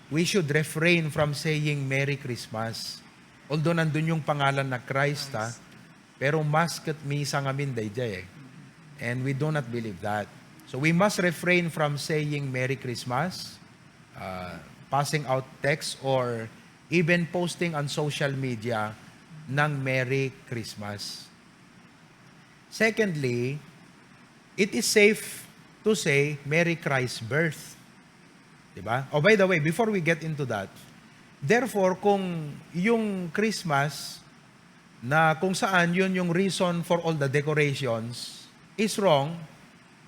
we should refrain from saying Merry Christmas. Although nandun yung pangalan na Christ, ha? Pero Mass ket Misa ngamin daydiay eh. And we do not believe that. So we must refrain from saying Merry Christmas, uh, passing out texts, or even posting on social media ng Merry Christmas. Secondly, it is safe to say Merry Christ's birth. Diba? Oh, by the way, before we get into that, therefore, kung yung Christmas na kung saan yun yung reason for all the decorations is wrong,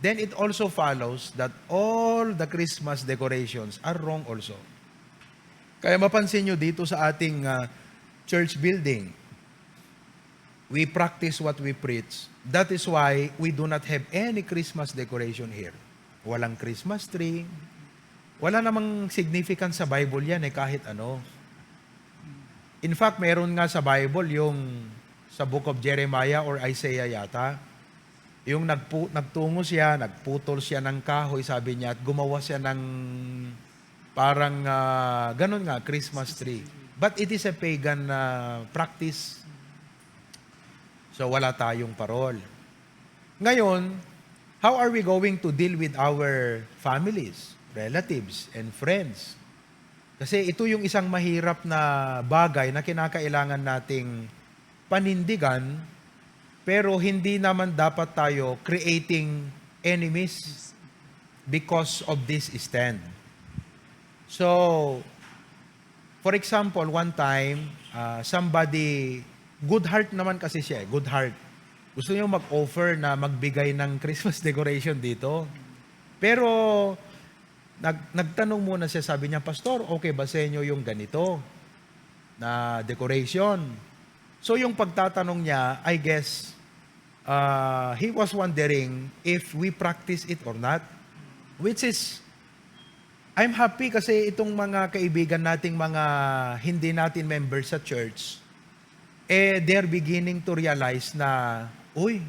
then it also follows that all the Christmas decorations are wrong also. Kaya mapansin nyo dito sa ating ah, church building, we practice what we preach. That is why we do not have any Christmas decoration here. Walang Christmas tree. Wala namang significance sa Bible yan eh, kahit ano. In fact, meron nga sa Bible yung sa Book of Jeremiah or Isaiah yata, yung nagpu- nagtungo siya, nagputol siya ng kahoy, sabi niya, at gumawa siya ng parang ah, ganun nga, Christmas tree. But it is a pagan ah, practice. So wala tayong parol. Ngayon, how are we going to deal with our families, relatives, and friends? Kasi ito yung isang mahirap na bagay na kinakailangan nating panindigan, pero hindi naman dapat tayo creating enemies because of this stand. So, for example, one time, ah, somebody, good heart naman kasi siya eh, good heart. Gusto niya mag-offer na magbigay ng Christmas decoration dito. Pero nag-, nagtanong muna siya, sabi niya, "Pastor, okay ba sa inyo yung ganito na decoration?" So yung pagtatanong niya, I guess, ah, he was wondering if we practice it or not. Which is, I'm happy kasi itong mga kaibigan nating mga hindi natin members sa church, eh, they're beginning to realize na, "Uy,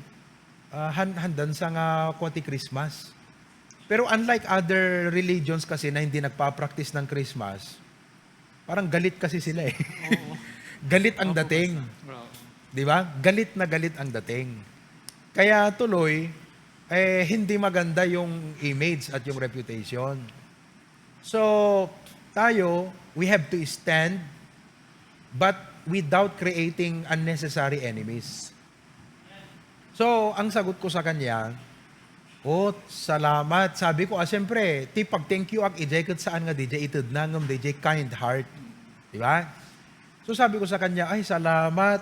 ah, han-, handan sa nga kuwati Christmas." Pero unlike other religions kasi na hindi nagpa-practice ng Christmas, parang galit kasi sila eh. Oo. Galit ang Opo, dating. Pastor. Oo. Di ba? Galit na galit ang dating. Kaya tuloy, eh, hindi maganda yung image at yung reputation. So, tayo, we have to stand, but without creating unnecessary enemies. So, ang sagot ko sa kanya, "Oh, salamat." Sabi ko, ah, siyempre, ti pag-thank you ak, idiay ket saan nga didiay itedna, ngem didiay kind heart. Di ba? So, sabi ko sa kanya, "Ay, salamat.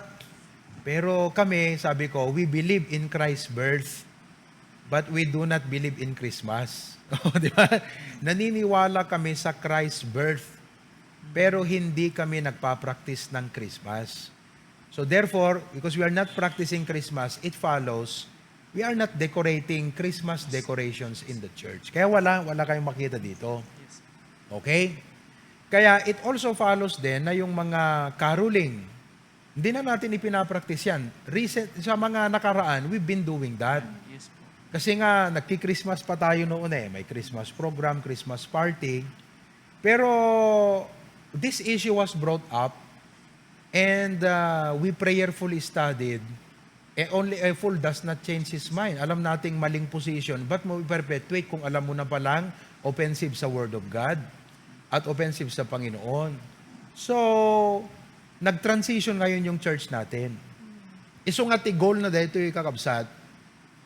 Pero kami," sabi ko, "we believe in Christ's birth, but we do not believe in Christmas." Oh, di ba? "Naniniwala kami sa Christ's birth, pero hindi kami nagpa-practice ng Christmas." So therefore, because we are not practicing Christmas, it follows, we are not decorating Christmas decorations in the church. Kaya wala, wala kayong makita dito. Yes. Okay? Kaya it also follows din na yung mga caroling, hindi na natin ipinapractice yan. Recent, sa mga nakaraan, we've been doing that. Yes po. Kasi nga, nagki-Christmas pa tayo noon eh. May Christmas program, Christmas party. Pero this issue was brought up and, uh, we prayerfully studied. Eh, only a fool does not change his mind. Alam nating maling position, ba't mo i-perpetuate kung alam mo na palang offensive sa Word of God at offensive sa Panginoon? So, nag-transition ngayon yung church natin. Isu nga ti goal na daytoy, kakabsat,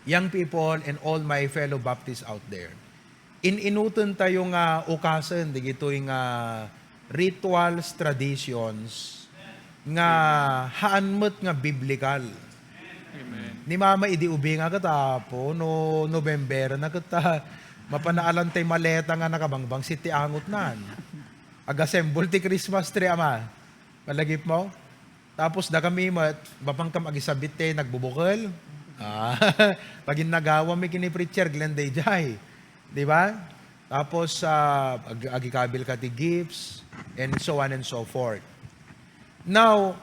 young people and all my fellow Baptists out there. In-inuten tayo nga ukasen digitoy nga rituals, traditions nga haan met nga biblical. Amen. Ni Mama, idi ubing nga ket, Apo, no November na ket, ah, mapanaalan tay maleta nga nakabangbang siti angotnan. Ag-assemble ti Christmas tree, Ama. Malagip mo? Tapos da kami met, mapang kam agisabit ti nagbubukel. Ah, pag innagawa mi ken ni Preacher Glenn daydiay. Di ba? Tapos, ah, ag-, agikabil ka ti gifts, and so on and so forth. Now,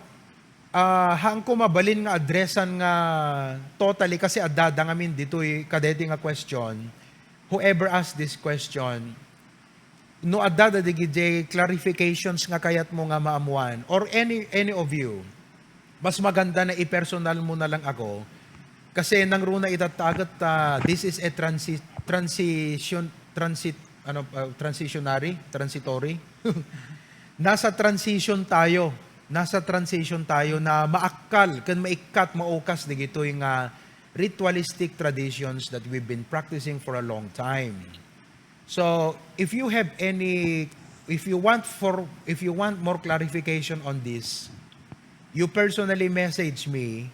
ah, haan ko mabalin nga addressan nga totally kasi addada ngamin ditoy kadaytoy nga question. Whoever asked this question, no adda dagiti clarifications nga kayatmo nga maammuan, or any, any of you, mas maganda na i-personal mo na lang ako. Kasi nangruna itatta ket, ah, this is a transi-, transition, transit-, ano, ah, transitionary, transitory. Nasa transition tayo. Nasa transition tayo na maakkal ken maikkat, maukas digitoy nga ritualistic traditions that we've been practicing for a long time. So, if you have any, if you want for, if you want more clarification on this, you personally message me.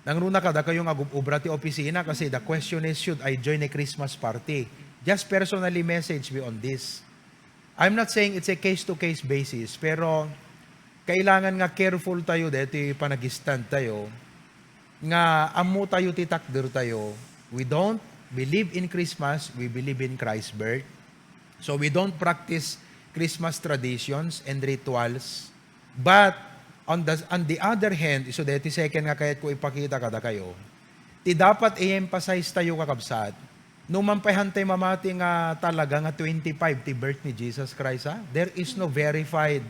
Nangruna kadakayo nga agub-ubra ti opisina kasi the question is, should I join a Christmas party? Just personally message me on this. I'm not saying it's a case-to-case basis, pero kailangan nga careful tayo deti panagistand tayo nga ammo tayo ti takder tayo. We don't believe in Christmas, we believe in Christ's birth. So we don't practice Christmas traditions and rituals. But on the, on the other hand, isu deti second nga kayat ko ipakita kadakayo, ti dapat i-emphasize tayo, kakabsat, no man pay hantay mamati nga talaga nga twenty-five ti birth ni Jesus Christ, ha? There is no verified,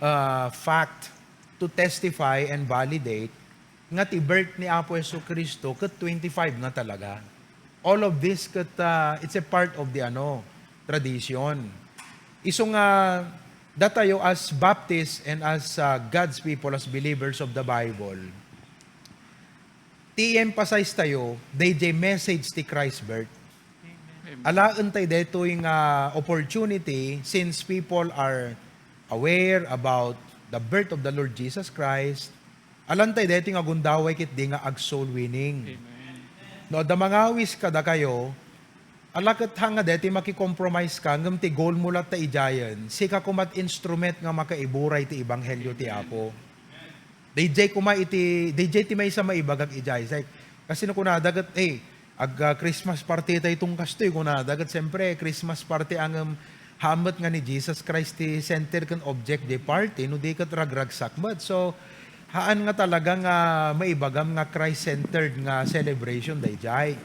uh, fact to testify and validate nga ti birth ni Apo Jesu-Cristo ket twenty-five nga talaga. All of this ket, uh, it's a part of the, ano, tradition. Isu nga datayo as Baptists and as, uh, God's people, as believers of the Bible, ti i-emphasize tayo, dayjay message ti Christ birth. Alaentayo daytoy nga opportunity, since people are aware about the birth of the Lord Jesus Christ, alaentayo daytoy nga gundaway ketdi nga ag-soul winning. Amen. No, adda mangawis kadakayo, ala ket haan nga daytoy maki-compromise ka, ngem ti goal mo latta idiayen, sika koma ti instrument nga makaiburay ti ebanghelio ti Apo. Dayjay koma iti, dayjay ti maysa maibagak idiay. Say, kasino kunada ket, "Eh, ag, ah, Christmas party tayo tong kastoy," kunada ket, siyempre, Christmas party ngem haan met nga ni Jesus Christ ti center ken object di party, no di ket ragragsak met. So, haan nga talaga nga maibagam nga Christ-centered nga celebration dayjay.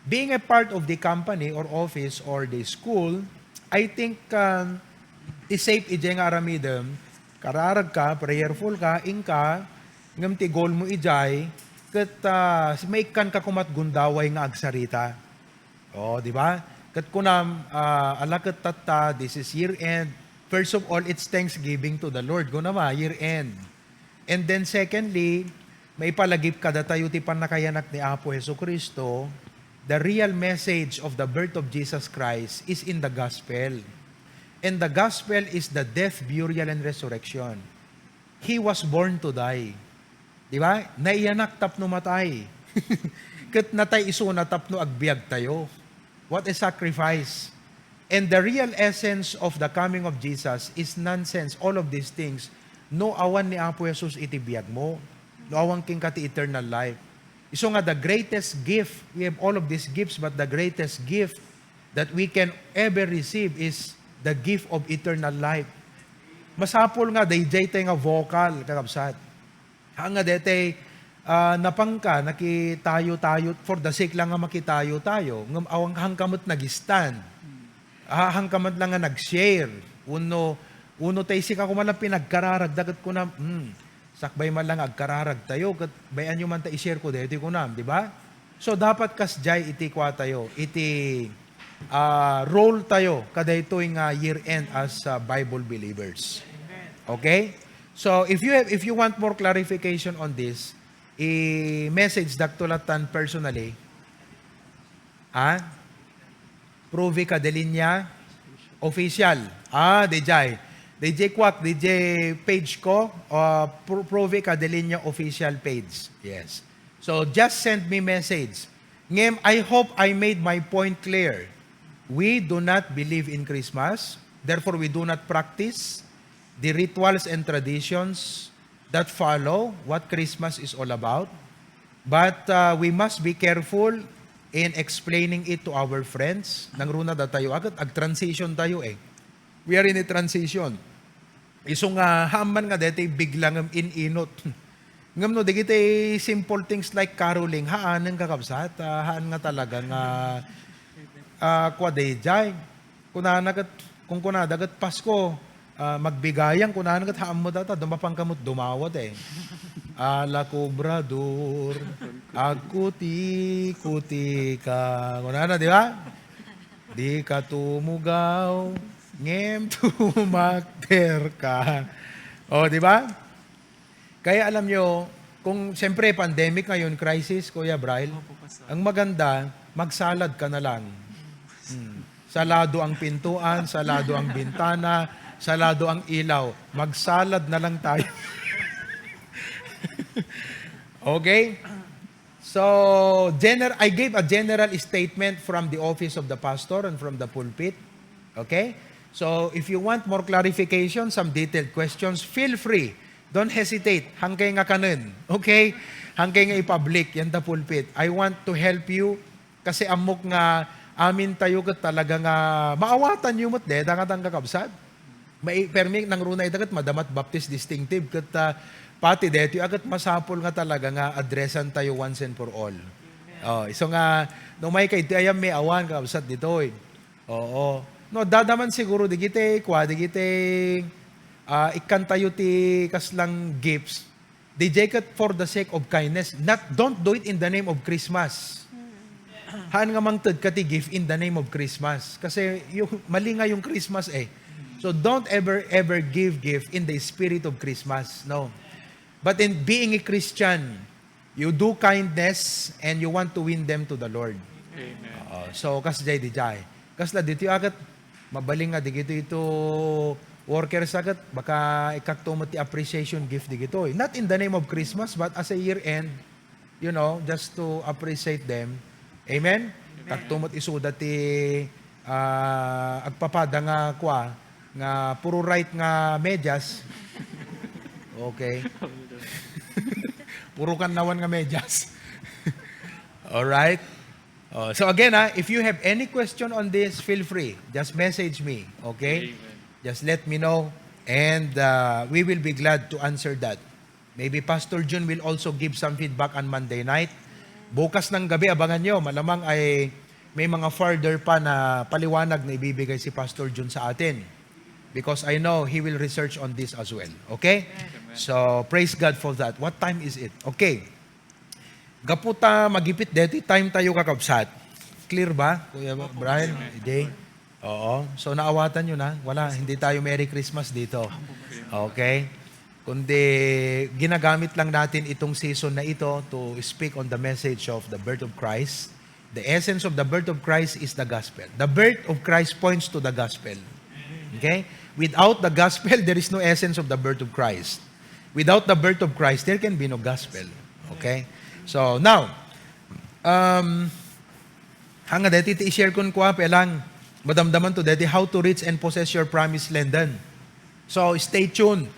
Being a part of the company or office or the school, I think, um, ti safe idiay nga aramidem, kararag ka, prayerful ka, inka, ngem ti goal mo idiay, ket, ah, maikkan ka koma ti gundaway nga agsarita. Oh, di ba? Ket kunam, ah, ala ket tatta, this is year end. First of all, it's thanksgiving to the Lord. Kunam a, year end. And then secondly, maipalagip kadatayo ti pannakayanak ni Apo Jesu-Cristo, the real message of the birth of Jesus Christ is in the gospel. And the gospel is the death, burial, and resurrection. He was born to die. Di ba? Naiyanak tapno matay. Ket natay isuna tapno agbiag tayo. What a sacrifice. And the real essence of the coming of Jesus is nonsense, all of these things, no awan ni Apo Jesus iti biag mo, no awan kenka ti eternal life. Isu nga the greatest gift, we have all of these gifts, but the greatest gift that we can ever receive is the gift of eternal life. Masapul nga dayjay tay nga vocal, kakabsat. Haan nga daytay, ah, napanka, nakitayo-tayo, for the sake lang nga makitayo-tayo, ngem awan, haan ka met nag-stand. Ah, haan ka met lang nga nag-share. Uno, uno tay sika koma lang pinagkararagda ket kuna, hmm, sakbay man lang nga agkararagtayo, ket bay-anyo man ta i-share ko daytoy kunam, di ba? So, dapat kasdiay iti kuatayo, iti, ah, role tayo kadaytoy nga year-end as, ah, Bible believers. Okay? So, if you have, if you want more clarification on this, i-message dakto latan personally. Ha? Provi Cadeliña Official. Ah, D J. D J Kwak, D J page ko, ah, Pro-, Provi Cadeliña Official page. Yes. So, just send me message. Ngem, I hope I made my point clear. We do not believe in Christmas. Therefore, we do not practice the rituals and traditions that follow what Christmas is all about. But, uh, we must be careful in explaining it to our friends. Nangruna datayo, agad, ag-transition tayo eh. We are in a transition. Isu nga, haan man nga daytoy bigla ngem in-inut. Ngem no, dagiti simple things like caroling, haanen, kakabsat, ah, haan nga talaga nga, ah, kua dayjay. Kunana ket, kun kunada ket Pasko, ah, magbigayang, kunana ket haan met data, dumapan ka met dumawat eh. Ala Cobrador, agkuti-kutika. Kunana, di ba? Di ka tumugaw, ngem tumakder ka. O, di ba? Kaya alam nyo, kung siyempre pandemic ngayon, crisis, Kuya Brian, Opo, Pastor. Ang maganda, magsalad ka na lang. Hmm. Salado ang pintuan, salado ang bintana, salado ang ilaw. Magsalad na lang tayo. Okay? So, gener-, I gave a general statement from the office of the pastor and from the pulpit. Okay? So, if you want more clarification, some detailed questions, feel free. Don't hesitate. Hangkay nga kanen. Okay? Hangkay nga i-public yan ta pulpit. I want to help you kasi ammok nga amin tayo ket talaga nga maawatan yo met deta nga tangkakabsat. Mai-, permi nangruna ita ket Madam at Baptist Distinctive ket, ah, pati daytoy a ket masapul nga talaga nga addressan tayo once and for all. Oh, isu nga, no, umay ka iti ayam mi awan, kabsat ditoy. Oo. No, dadaman siguro, digiti, kwa, digiti, ah, ikkan tayo ti kaslang gifts. D J ket for the sake of kindness. Not, don't do it in the name of Christmas. Haan nga mangted ka ti gift in the name of Christmas. Kasi yung, mali nga yung Christmas eh. So don't ever, ever give gift in the spirit of Christmas. No. But in being a Christian, you do kindness and you want to win them to the Lord. Amen. Oo. So, kasjay di jay. Kasla ditoy akat, mabaling nga digito ito workers akat, baka ikakto met ti appreciation gift digitoy. Not in the name of Christmas, but as a year end, you know, just to appreciate them. Amen? Amen. Kakto met isuda ti, ah, agpapada nga kua, nga puro right nga medyas. Okay. Puro kannawan nga medyas. All right. Oh, so again, ah, if you have any question on this, feel free. Just message me, okay? Amen. Just let me know, and, uh, we will be glad to answer that. Maybe Pastor Jun will also give some feedback on Monday night. Bukas ng gabi, abangan nyo. Malamang ay may mga further pa na paliwanag na ibibigay si Pastor Jun sa atin. Because I know he will research on this as well. Okay? Amen. So, praise God for that. What time is it? Okay. Gapu ta magipit deti time tayo, kakabsat. Clear ba, Kuya Brian? Amen. Jay? Oo. So, naawatan nyo na? Wala, hindi tayo Merry Christmas dito. Okay? Kundi, ginagamit lang natin itong season na ito to speak on the message of the birth of Christ. The essence of the birth of Christ is the gospel. The birth of Christ points to the gospel. Okay? Without the gospel, there is no essence of the birth of Christ. Without the birth of Christ, there can be no gospel. Okay? So, now, um, hanga deti ti i-share kun kua, pelang, madamdaman to deti, how to reach and possess your promised land. So, stay tuned.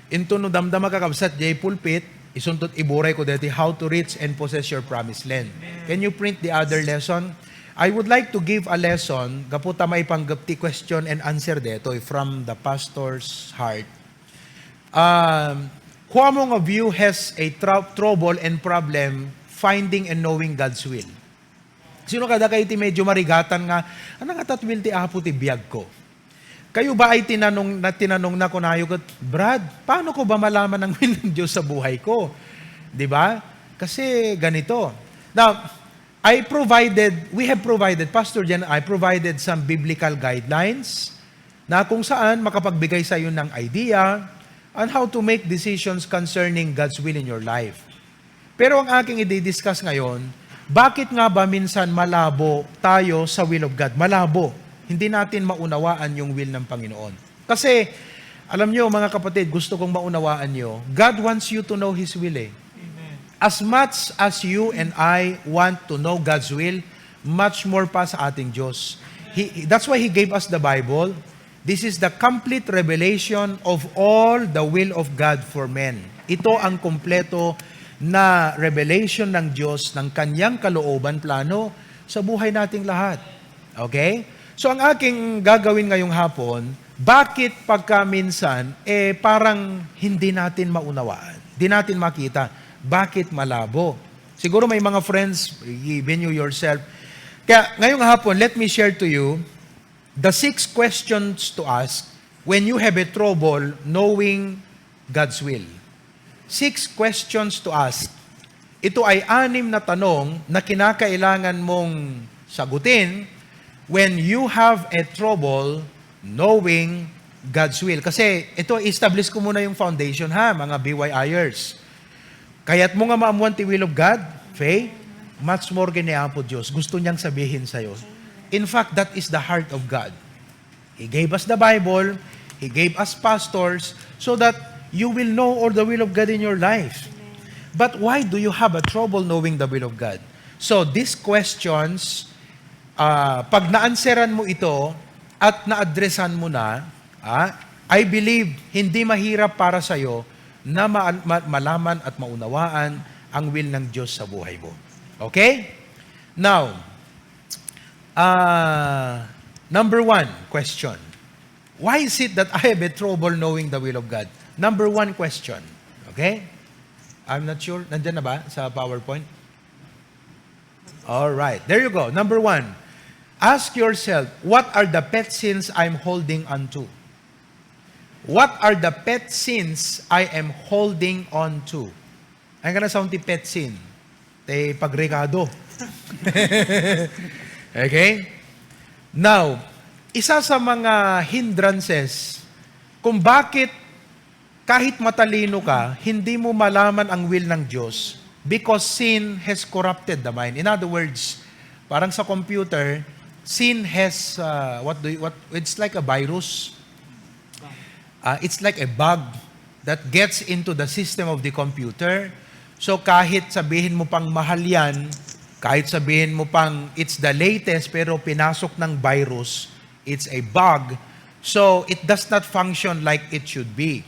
Into no damdama, kakabsat, jay pulpit, isuntot iburay ko deti, how to reach and possess your promised land. Can you print the other lesson? I would like to give a lesson, gapu ta maipanggep ti question and answer detoy from the pastor's heart. Um, who among of you has a trou-, trouble and problem finding and knowing God's will? Sino kadakayo ti medyo marigatan nga, "Ano nga tat will ti Apo ti biag ko?" Kayo ba ay tinanong na, tinanong na kunayo ket, "Brad, paano ko ba malaman ang will ng Diyos sa buhay ko?" Di ba? Kasi ganito. Now, I provided, we have provided, Pastor Jen, I provided some biblical guidelines na kung saan makapagbigay sa iyo ng idea on how to make decisions concerning God's will in your life. Pero ang aking i-discuss ngayon, bakit nga ba minsan malabo tayo sa will of God? Malabo. Hindi natin maunawaan yung will ng Panginoon. Kasi, alam nyo, mga kapatid, gusto kong maunawaan nyo, God wants you to know His will eh. Amen. As much as you and I want to know God's will, much more pa sa ating Diyos. He, that's why He gave us the Bible. This is the complete revelation of all the will of God for men. Ito ang kompleto na revelation ng Diyos, ng kanyang kalooban, plano sa buhay nating lahat. Okay? So, ang aking gagawin ngayong hapon, bakit pagka minsan, eh, parang hindi natin maunawaan, di natin makita, bakit malabo? Siguro may mga friends, even you yourself. Kaya ngayong hapon, let me share to you the six questions to ask when you have a trouble knowing God's will. Six questions to ask. Ito ay anim na tanong na kinakailangan mong sagutin when you have a trouble knowing God's will. Kasi ito, establish ko muna yung foundation ha, mga B Y Iers. Kayat mo nga maamuan ti will of God, Faye, much more kini Apo Diyos. Gusto niyang sabihin sa'yo. In fact, that is the heart of God. He gave us the Bible, He gave us pastors, so that you will know all the will of God in your life. But why do you have a trouble knowing the will of God? So, these questions, ah, pag na-answeran mo ito at na-addressan mo na, ah, I believe, hindi mahirap para sa'yo na ma-, ma-, malaman at maunawaan ang will ng Diyos sa buhay mo. Okay? Now, ah, number one question. Why is it that I have a trouble knowing the will of God? Number one question. Okay? I'm not sure. Nandyan na ba sa PowerPoint? All right. There you go. Number one, ask yourself, what are the pet sins I'm holding on to? What are the pet sins I am holding on to? Ang kana sound ti pet sin? Ti pagrekado. Okay? Now, Isa sa mga hindrances kung bakit kahit matalino ka, hindi mo malaman ang will ng Diyos because sin has corrupted the mind. In other words, parang sa computer, sin has, uh, what do you, what, it's like a virus. Uh, it's like a bug that gets into the system of the computer. So kahit sabihin mo pang mahal yan, kahit sabihin mo pang it's the latest, pero pinasok ng virus, it's a bug, so it does not function like it should be.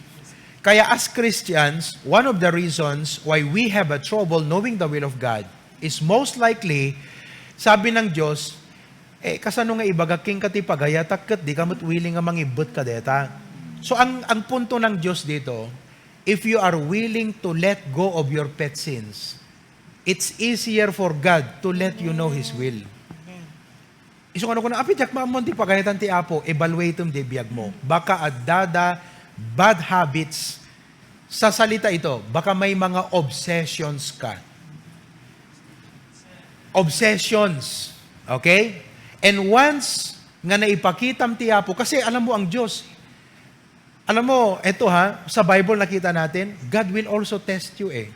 Kaya as Christians, one of the reasons why we have a trouble knowing the will of God is most likely, sabi ng Diyos, eh, kasano nga ibaga kenka ti pagayatak ket di ka met willing nga mangibbet kadeta? So, ang, ang punto ng Diyos dito, if you are willing to let go of your pet sins, it's easier for God to let you know His will. Isu nga kunana, "Apay diak maammon ti pagayatam ti Apo," evaluatem di biag mo. Baka adda da bad habits. Sa salita ito, baka may mga obsessions ka. Obsessions. Okay? And once nga naipakitam ti Apo, kasi alam mo ang Diyos, alam mo, eto ha, sa Bible nakita natin, God will also test you eh.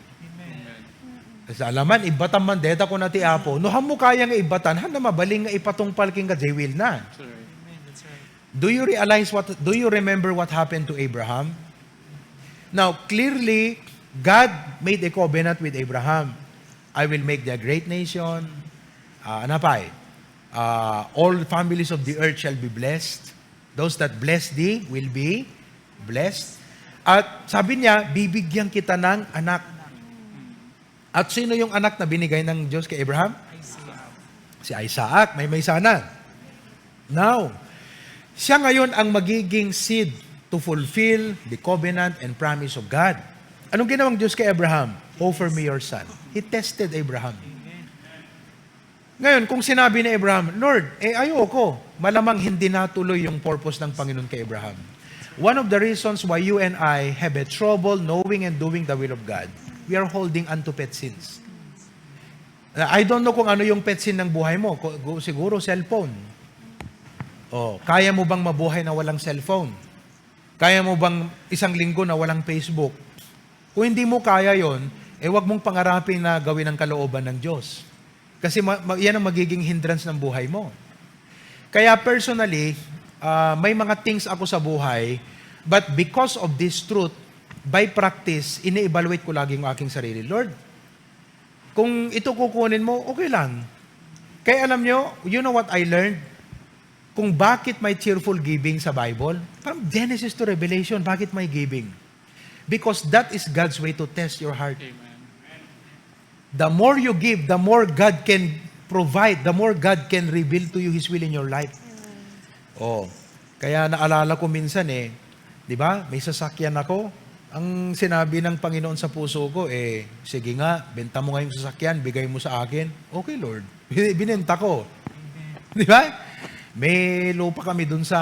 Sa alaman, ibatan man, deta ko na ti Apo. No, hammo kaya nga ibatan, han na mabalin nga ipatungpal king ka, they will na. Do you realize what, do you remember what happened to Abraham? Now, clearly, God made a covenant with Abraham. "I will make thee a great nation." Ah, ano pa eh? Ah, "All families of the earth shall be blessed. Those that bless thee will be blessed." At sabi niya, "Bibigyan kita ng anak." At sino yung anak na binigay ng Diyos kay Abraham? Si Isaac. May may sana. Now, siya ngayon ang magiging seed to fulfill the covenant and promise of God. Anong ginawang Diyos kay Abraham? "Offer me your son." He tested Abraham. Ngayon, kung sinabi ni Abraham, "Lord, eh ayoko," malamang hindi natuloy yung purpose ng Panginoon kay Abraham. One of the reasons why you and I have a trouble knowing and doing the will of God, we are holding unto pet sins. I don't know kung ano yung pet sin ng buhay mo. Ku-, gu-, siguro cellphone. Oh, kaya mo bang mabuhay na walang cellphone? Kaya mo bang isang linggo na walang Facebook? Kung hindi mo kaya yon, eh wag mong pangarapin na gawin ang kalooban ng Diyos. Kasi ma-, ma-, yan ang magiging hindrance ng buhay mo. Kaya personally, ah, may mga things ako sa buhay, but because of this truth, by practice, ini-evaluate ko lagi ang aking sarili. Lord, kung ito kukunin mo, okay lang. Kaya alam nyo, you know what I learned? Kung bakit may cheerful giving sa Bible, from Genesis to Revelation, bakit may giving? Because that is God's way to test your heart. Amen. The more you give, the more God can provide, the more God can reveal to you His will in your life. Oh, kaya naalala ko minsan eh, di ba? May sasakyan ako. Ang sinabi ng Panginoon sa puso ko eh, "Sige nga, benta mo nga yung sasakyan, bigay mo sa akin." Okay, Lord. Binenta ko. Di ba? May lupa kami dun sa,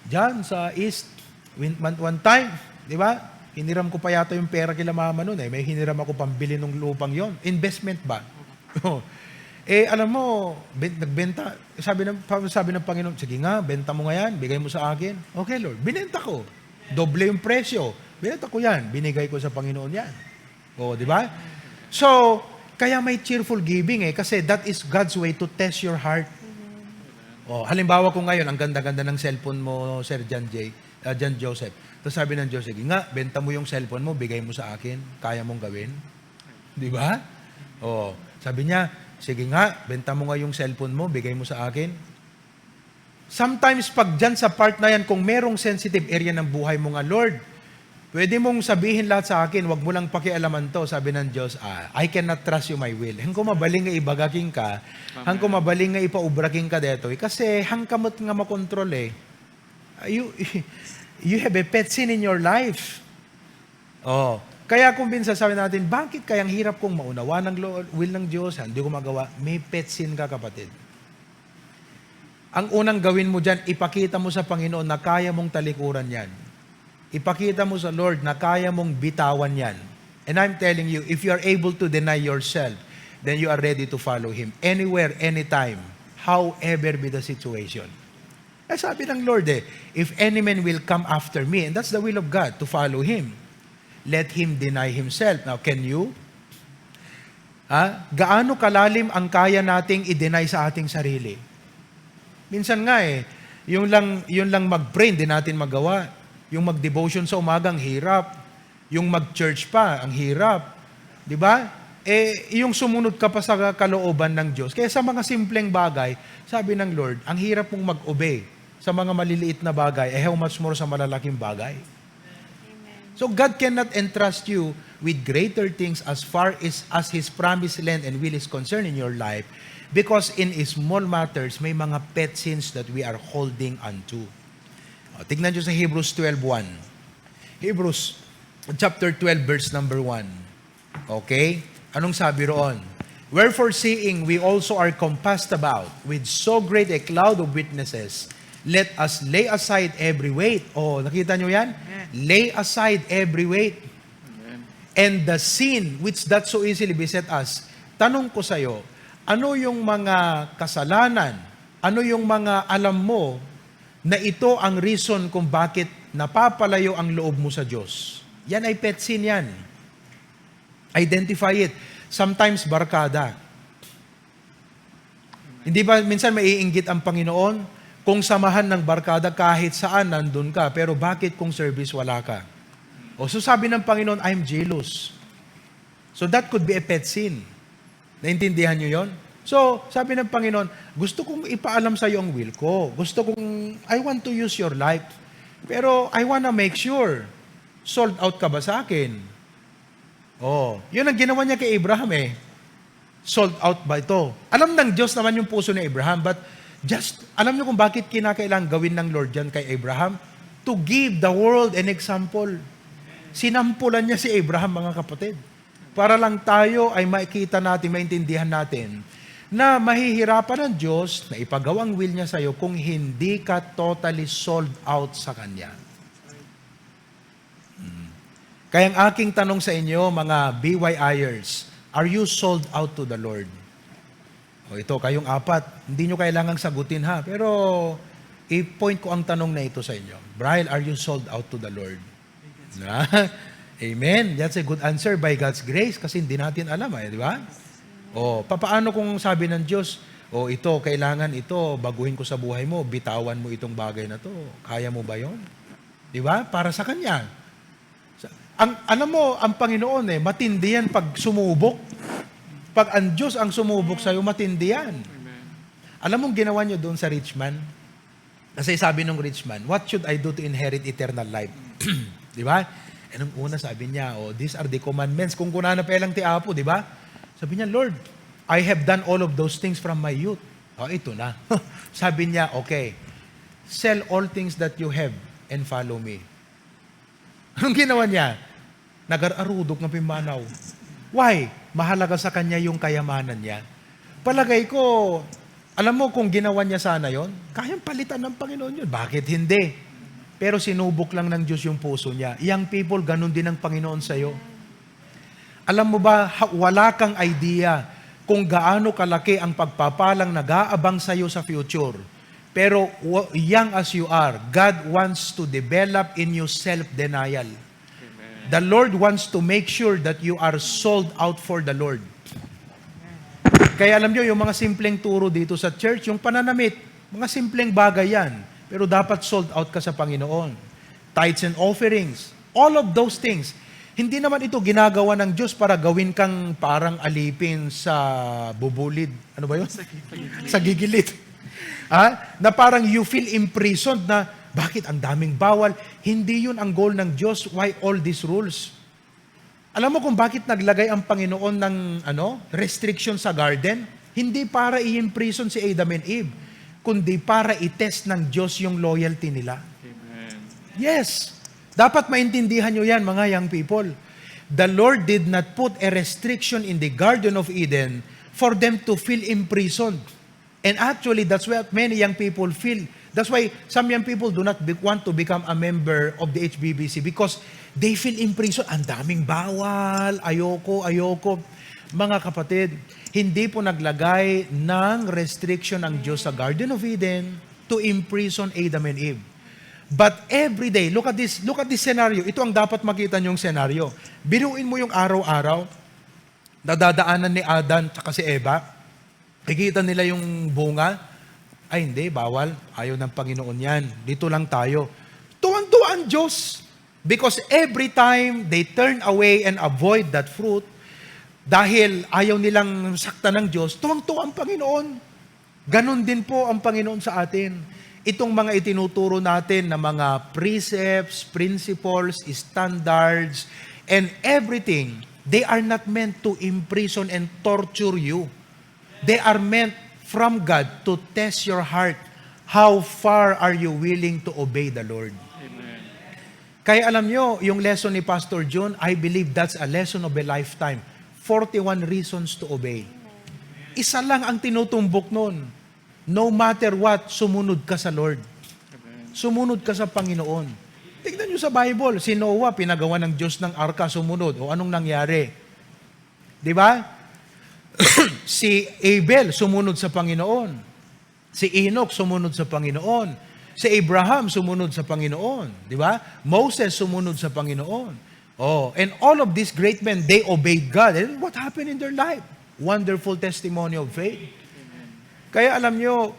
dyan, sa East. Win-, one, one time, di ba? Hiniram ko pa yata yung pera kila mama nun eh. May hiniram ako pambili ng lupang yon. Investment ba? Eh, alam mo, ben-, nagbenta, sabi ng, sabi ng Panginoon, "Sige nga, benta mo nga yan, bigay mo sa akin." Okay, Lord, binenta ko. Doble yung presyo. Binenta ko yan, binigay ko sa Panginoon yan. Oh, di ba? So, kaya may cheerful giving eh, kasi that is God's way to test your heart. Oh, halimbawa ko ngayon, ang ganda-ganda ng cellphone mo, Sir John J, ah, John Joseph. Tapos sabi ng Diyos, "Sige nga, benta mo yung cellphone mo, bigay mo sa akin. Kaya mong gawin." Di ba? Oh, sabi niya, "Sige nga, benta mo nga yung cellphone mo, bigay mo sa akin." Sometimes, pag dyan sa part na yan, kung merong sensitive area ng buhay mo nga, "Lord, pwede mong sabihin lahat sa akin, wag mo lang pakialaman to," sabi ng Diyos, "Ah, I cannot trust you my will." Hangko mabaling nga ibaga kenka, hangko mabaling nga ipaubra kenka detoy, kasi hangka met nga makontrol eh. Ah, you, you have a pet sin in your life. Oh, kaya kung minsan sabi natin, "Bakit kayang hirap kong maunawa ng lo-, will ng Diyos? Hindi ko magawa." May pet sin ka, kapatid. Ang unang gawin mo dyan, ipakita mo sa Panginoon na kaya mong talikuran yan. Ipakita mo sa Lord na kaya mong bitawan yan. And I'm telling you, if you are able to deny yourself, then you are ready to follow Him anywhere, anytime, however be the situation. Eh, sabi ng Lord eh, "If any man will come after me," and that's the will of God, to follow Him, "let him deny himself." Now, can you? Ha? Gaano kalalim ang kaya nating i-deny sa ating sarili? Minsan nga eh, yung lang, yung lang mag-pray, hindi natin magawa. Yung mag-devotion sa umaga, ang hirap. Yung mag-church pa, ang hirap. Di ba? Eh, yung sumunod ka pa sa kalooban ng Diyos. Kaya sa mga simpleng bagay, sabi ng Lord, ang hirap mong mag-obey sa mga maliliit na bagay, eh how much more sa malalaking bagay? So God cannot entrust you with greater things as far as, as His promised land and will is concerned in your life, because in small matters, may mga pet sins that we are holding on to. O, tignan nyo sa Hebrews twelve one. Hebrews chapter twelve, verse number one. Okay? Anong sabi roon? "Wherefore, seeing we also are compassed about with so great a cloud of witnesses, let us lay aside every weight." Oh, nakita nyo yan? Amen. "Lay aside every weight." Amen. "And the sin which doth so easily beset us." Tanong ko sa'yo, ano yung mga kasalanan, ano yung mga alam mo na ito ang reason kung bakit napapalayo ang loob mo sa Diyos? Yan ay pet sin yan. Identify it. Sometimes, barkada. Hindi ba minsan maiinggit ang Panginoon? Kung samahan ng barkada, kahit saan, nandun ka. Pero bakit kung service, wala ka? O, so sabi ng Panginoon, "I'm jealous." So that could be a pet sin. Naintindihan nyo yon? So, sabi ng Panginoon, "Gusto kong ipaalam sa iyo ang will ko. Gusto kong, I want to use your life. Pero I wanna make sure, sold out ka ba sa akin?" Oh, yun ang ginawa niya kay Abraham eh. Sold out ba ito? Alam ng Diyos naman yung puso ni Abraham, but just, alam niyo kung bakit kinakailangan gawin ng Lord yan kay Abraham? To give the world an example. Sinampulan niya si Abraham, mga kapatid. Para lang tayo ay makita natin, maintindihan natin na mahihirapan ang Diyos na ipagawa ang will niya sa'yo kung hindi ka totally sold out sa Kanya. Mm. Kaya ang aking tanong sa inyo, mga B Y Iers, are you sold out to the Lord? O ito, kayong apat, hindi nyo kailangang sagutin ha, pero i-point ko ang tanong na ito sa inyo. Brian, are you sold out to the Lord? Na? Amen. That's a good answer by God's grace kasi hindi natin alam, eh, di ba? O, papaano kung sabi ng Diyos, "O ito, kailangan ito, baguhin ko sa buhay mo, bitawan mo itong bagay na to." Kaya mo ba yon? Di ba? Para sa Kanya. Sa, ang, alam mo, ang Panginoon eh, matindi yan pag sumubok. Pag ang Diyos ang sumubok sa'yo, matindi yan. Amen. Alam mo ang ginawa niyo doon sa rich man? Kasi sabi ng rich man, "What should I do to inherit eternal life?" Di ba? E nung una sabi niya, "Oh, these are the commandments." Kung kunana pa lang ti Apo, di ba? Sabi niya, "Lord, I have done all of those things from my youth." Oh, ito na. Sabi niya, "Okay, sell all things that you have and follow me." Anong ginawa niya? Nagar-arudok nga pimmanaw. Why? Mahalaga sa kanya yung kayamanan niya. Palagay ko, alam mo kung ginawa niya sana yon, kayang palitan ng Panginoon yun. Bakit hindi? Pero sinubok lang ng Diyos yung puso niya. Young people, ganun din ang Panginoon sa'yo. Alam mo ba, ha-, wala kang idea kung gaano kalaki ang pagpapalang nag-aabang sa'yo sa future. Pero wa-, young as you are, God wants to develop in you self-denial. Amen. The Lord wants to make sure that you are sold out for the Lord. Kaya alam nyo, yung mga simpleng turo dito sa church, yung pananamit, mga simpleng bagay yan. Pero dapat sold out ka sa Panginoon. Tithes and offerings, all of those things. Hindi naman ito ginagawa ng Diyos para gawin kang parang alipin sa bubulid. Ano ba yun? Sa gigilid. Sa gigilid. Ha? Na parang you feel imprisoned na, "Bakit ang daming bawal?" Hindi yun ang goal ng Diyos. Why all these rules? Alam mo kung bakit naglagay ang Panginoon ng, ano, restriction sa garden? Hindi para i-imprison si Adam and Eve, kundi para i-test ng Diyos yung loyalty nila. Amen. Yes. Dapat maintindihan nyo yan, mga young people. The Lord did not put a restriction in the Garden of Eden for them to feel imprisoned. And actually, that's what many young people feel. That's why some young people do not be-, want to become a member of the H B B C because they feel imprisoned. Ang daming bawal, ayoko, ayoko. Mga kapatid, hindi po naglagay ng restriction ang Diyos sa Garden of Eden to imprison Adam and Eve. But every day, look at this, look at this scenario. Ito ang dapat makita niyong scenario. Biruin mo yung araw-araw, nadadaanan ni Adan tsaka si Eva. Nakikita nila yung bunga. Ay, hindi, bawal. Ayaw ng Panginoon yan. Dito lang tayo. Tuwang-tuwa ang Diyos. Because every time they turn away and avoid that fruit, dahil ayaw nilang saktan ng Diyos, tuwang-tuwa ang Panginoon. Ganon din po ang Panginoon sa atin. Itong mga itinuturo natin na mga precepts, principles, standards, and everything, they are not meant to imprison and torture you. They are meant from God to test your heart. How far are you willing to obey the Lord? Amen. Kaya alam nyo, yung lesson ni Pastor Jun, I believe that's a lesson of a lifetime. Forty-one reasons to obey. Isa lang ang tinutumbok nun. No matter what, sumunod ka sa Lord. Amen. Sumunod ka sa Panginoon. Tignan nyo sa Bible, si Noah, pinagawa ng Diyos ng arka, sumunod. O anong nangyari? Di ba? Si Abel, sumunod sa Panginoon. Si Enoch sumunod sa Panginoon. Si Abraham sumunod sa Panginoon, di ba? Moses sumunod sa Panginoon. Oh, and all of these great men, they obeyed God. And what happened in their life? Wonderful testimony of faith. Kaya alam nyo,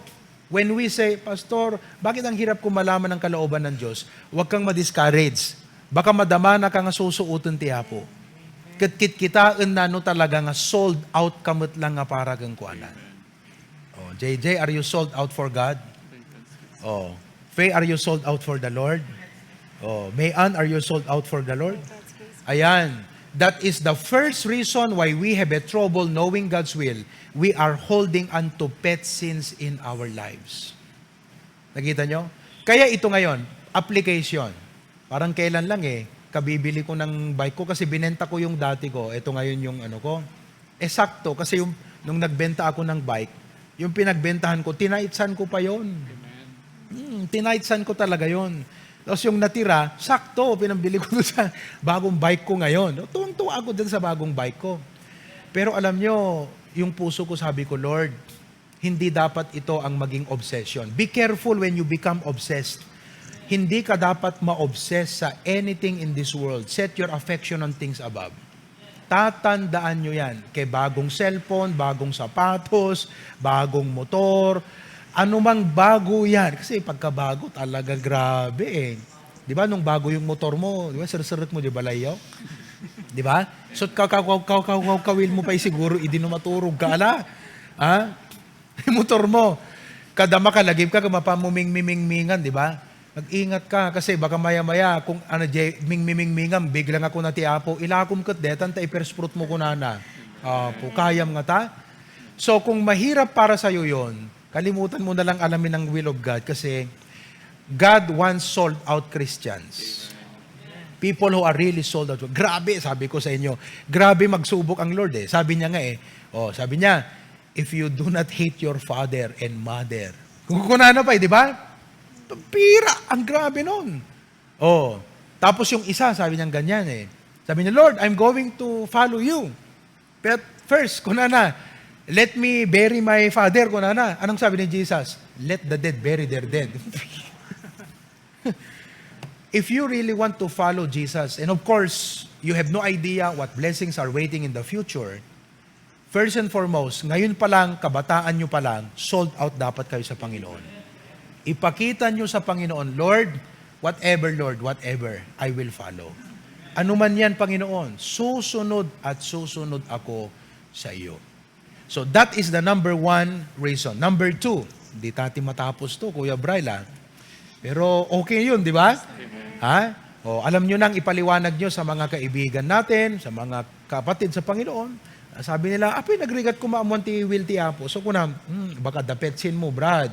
when we say, "Pastor, bakit ang hirap ko malaman ang kalooban ng Diyos?" Huwag kang ma-discourage. Baka madama na ka nga susuoten ti Apo. Ket kitkitaenna no talaga nga sold out ka met lang nga para kenkuana. Oh, J J, are you sold out for God? Oh, Faye, are you sold out for the Lord? Oh, Mayan, are you sold out for the Lord? Ayan. That is the first reason why we have a trouble knowing God's will. We are holding on to pet sins in our lives. Nakita nyo? Kaya ito ngayon, application. Parang kailan lang eh, kabibili ko ng bike ko kasi binenta ko yung dati ko. Ito ngayon yung ano ko. Eh, sakto, kasi yung, nung nagbenta ako ng bike, yung pinagbentahan ko, tinaitsan ko pa yon. Hmm, tinaitsan ko talaga yon. Tapos yung natira, sakto, pinambili ko dun sa bagong bike ko ngayon. Tuwang-tuwa ako dun sa bagong bike ko. Pero alam nyo, yung puso ko, sabi ko, "Lord, hindi dapat ito ang maging obsession." Be careful when you become obsessed. Hindi ka dapat ma-obsess sa anything in this world. Set your affection on things above. Tatandaan nyo yan. Kay bagong cellphone, bagong sapatos, bagong motor, anumang bago yan. Kasi pagkabago, talaga grabe eh. Di ba, nung bago yung motor mo, di ba, sirsirek mo, di ba, layaw? Di ba? So, kaw-, kaw-, kaw-, kaw-, kaw-, kawil mo pa eh, siguro, idi no maturog ka, ala? Ha? Motor mo. Kada makalagip ka, kung mapamumingmimingmingan, di ba? Mag-ingat ka, kasi baka maya-maya, kung ano, jay, mingmimingmingan, biglang ako na ti Apo, ilakom ket detan, ta i-first fruit mo kunana. Apo, kayam nga ta? So, kung mahirap para sa'yo yon, kalimutan mo na lang alamin ang will of God, kasi God wants sold out Christians. People who are really sold out. Grabe, sabi ko sa inyo, grabe magsubok ang Lord eh. Sabi niya nga eh, oh, sabi niya, "If you do not hate your father and mother." Kung kunana pa eh, di ba? Pira, ang grabe nun. Oh, tapos yung isa, sabi niya ganyan eh. Sabi niya, "Lord, I'm going to follow you. But first," kunana, "let me bury my father," kunana. Anong sabi ni Jesus? "Let the dead bury their dead." If you really want to follow Jesus, and of course, you have no idea what blessings are waiting in the future, first and foremost, ngayon pa lang, kabataan nyo pa lang, sold out dapat kayo sa Panginoon. Ipakita nyo sa Panginoon, "Lord, whatever, Lord, whatever, I will follow. Ano man yan, Panginoon, susunod at susunod ako sa iyo." So, that is the number one reason. Number two, di tati matapos to, Kuya Bryla. Pero okay yun, di ba? Ha? O, alam nyo nang ipaliwanag nyo sa mga kaibigan natin, sa mga kapatid sa Panginoon. Sabi nila, "Apoy, nagrigat ko maamuan ti will ti Apo." So, kuna, "Hmm, baka dapetsin mo, Brad.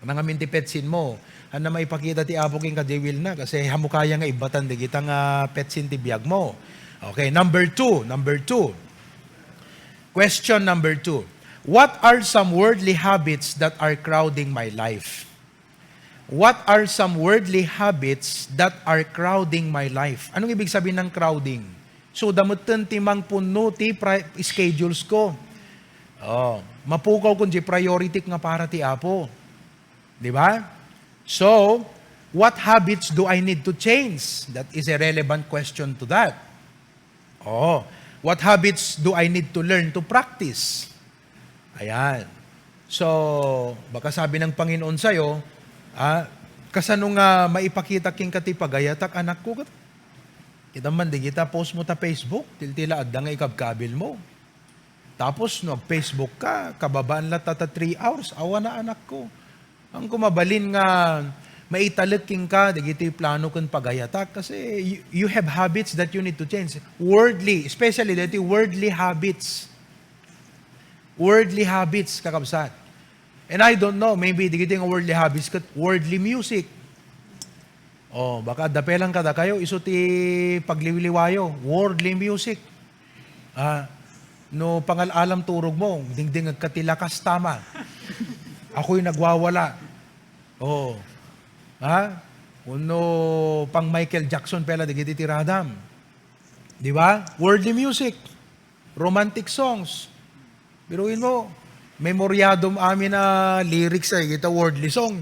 Nangamin ti petsin mo. Haan na maipakita ti Apo kenka, di will na, kasi hamu kaya nga ibbatan dagita nga petsin ti biag mo." Okay, number two, number two. Question number two. What are some worldly habits that are crowding my life? What are some worldly habits that are crowding my life? Anong ibig sabihin ng crowding? So, dametten ti mangpunno ti pri-, schedules ko. Oh, mapukaw kun di priority nga para ti Apo. Di ba? So, what habits do I need to change? That is a relevant question to that. Oh, what habits do I need to learn to practice? Ayan. So, baka sabi ng Panginoon sa'yo, ah, kasano nga maipakita kenka ti pagayatak, anakko? Ket kita man, di kita post mo ta Facebook, tiltila adda nga ikabkabil mo. Tapos, no, ag-Facebook ka, kababaan la ta, ta three hours, awan na, anakko. Ang kumabalin nga maitalek kenka, dagiti plano ken pagayatak, kasi you, you have habits that you need to change. Worldly, especially dagiti worldly habits. Worldly habits, kakabsat. And I don't know, maybe dagiti nga worldly habits ket worldly music. Oh, baka adda pay lang kadakayo, isu ti pagliwliwayo, worldly music. Ah, no pangal-alam turog mo, dingdingag ka ti lakas tama. Ako'y nagwawala. Oh. Ha? Wenno pang Michael Jackson pay la dagiti tiradam. Di ba? Worldly music, romantic songs. Biruin mo, memoryadom amin a lyrics ay kita worldly song.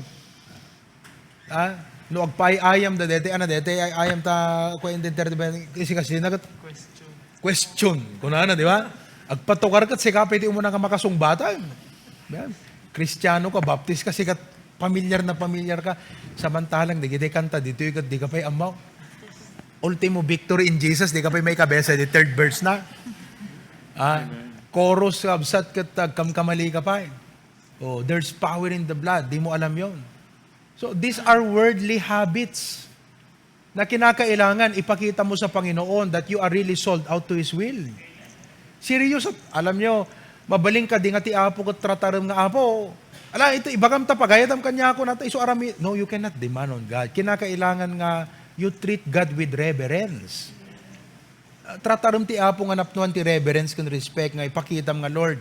Ha? No agpaay-ayam da dete, ana dete ay ayam ta kua intender, di ba? Kasi, kasi na kat- Question. Question. Kunana, di ba? Agpatukar kat sika pay ti umuna nga makasungbatang. Yan. Kristiano ka, Baptist ka, sikat pamilyar na pamilyar ka. Samantalang, di kita kanta, dito ikat, di ka pay amaw. Ultimo victory in Jesus, di ka pay may kabesa, di third verse na. Ah, Amen. Chorus, kabsat kat, agkamkamali ka pay. Oh, there's power in the blood. Di mo alam yon. So, these are worldly habits na kinakailangan ipakita mo sa Panginoon that you are really sold out to His will. Serious, at alam nyo, mabalin ka di nga ti Apo ket tratarem nga, "Apo, ala, ito, ibagam ta pagayatam kaniako, nata isu arami." No, you cannot demand on God. Kinakailangan nga you treat God with reverence. Ah, tratarem ti Apo nga napnuan ti reverence ken respect nga ipakitam nga, "Lord,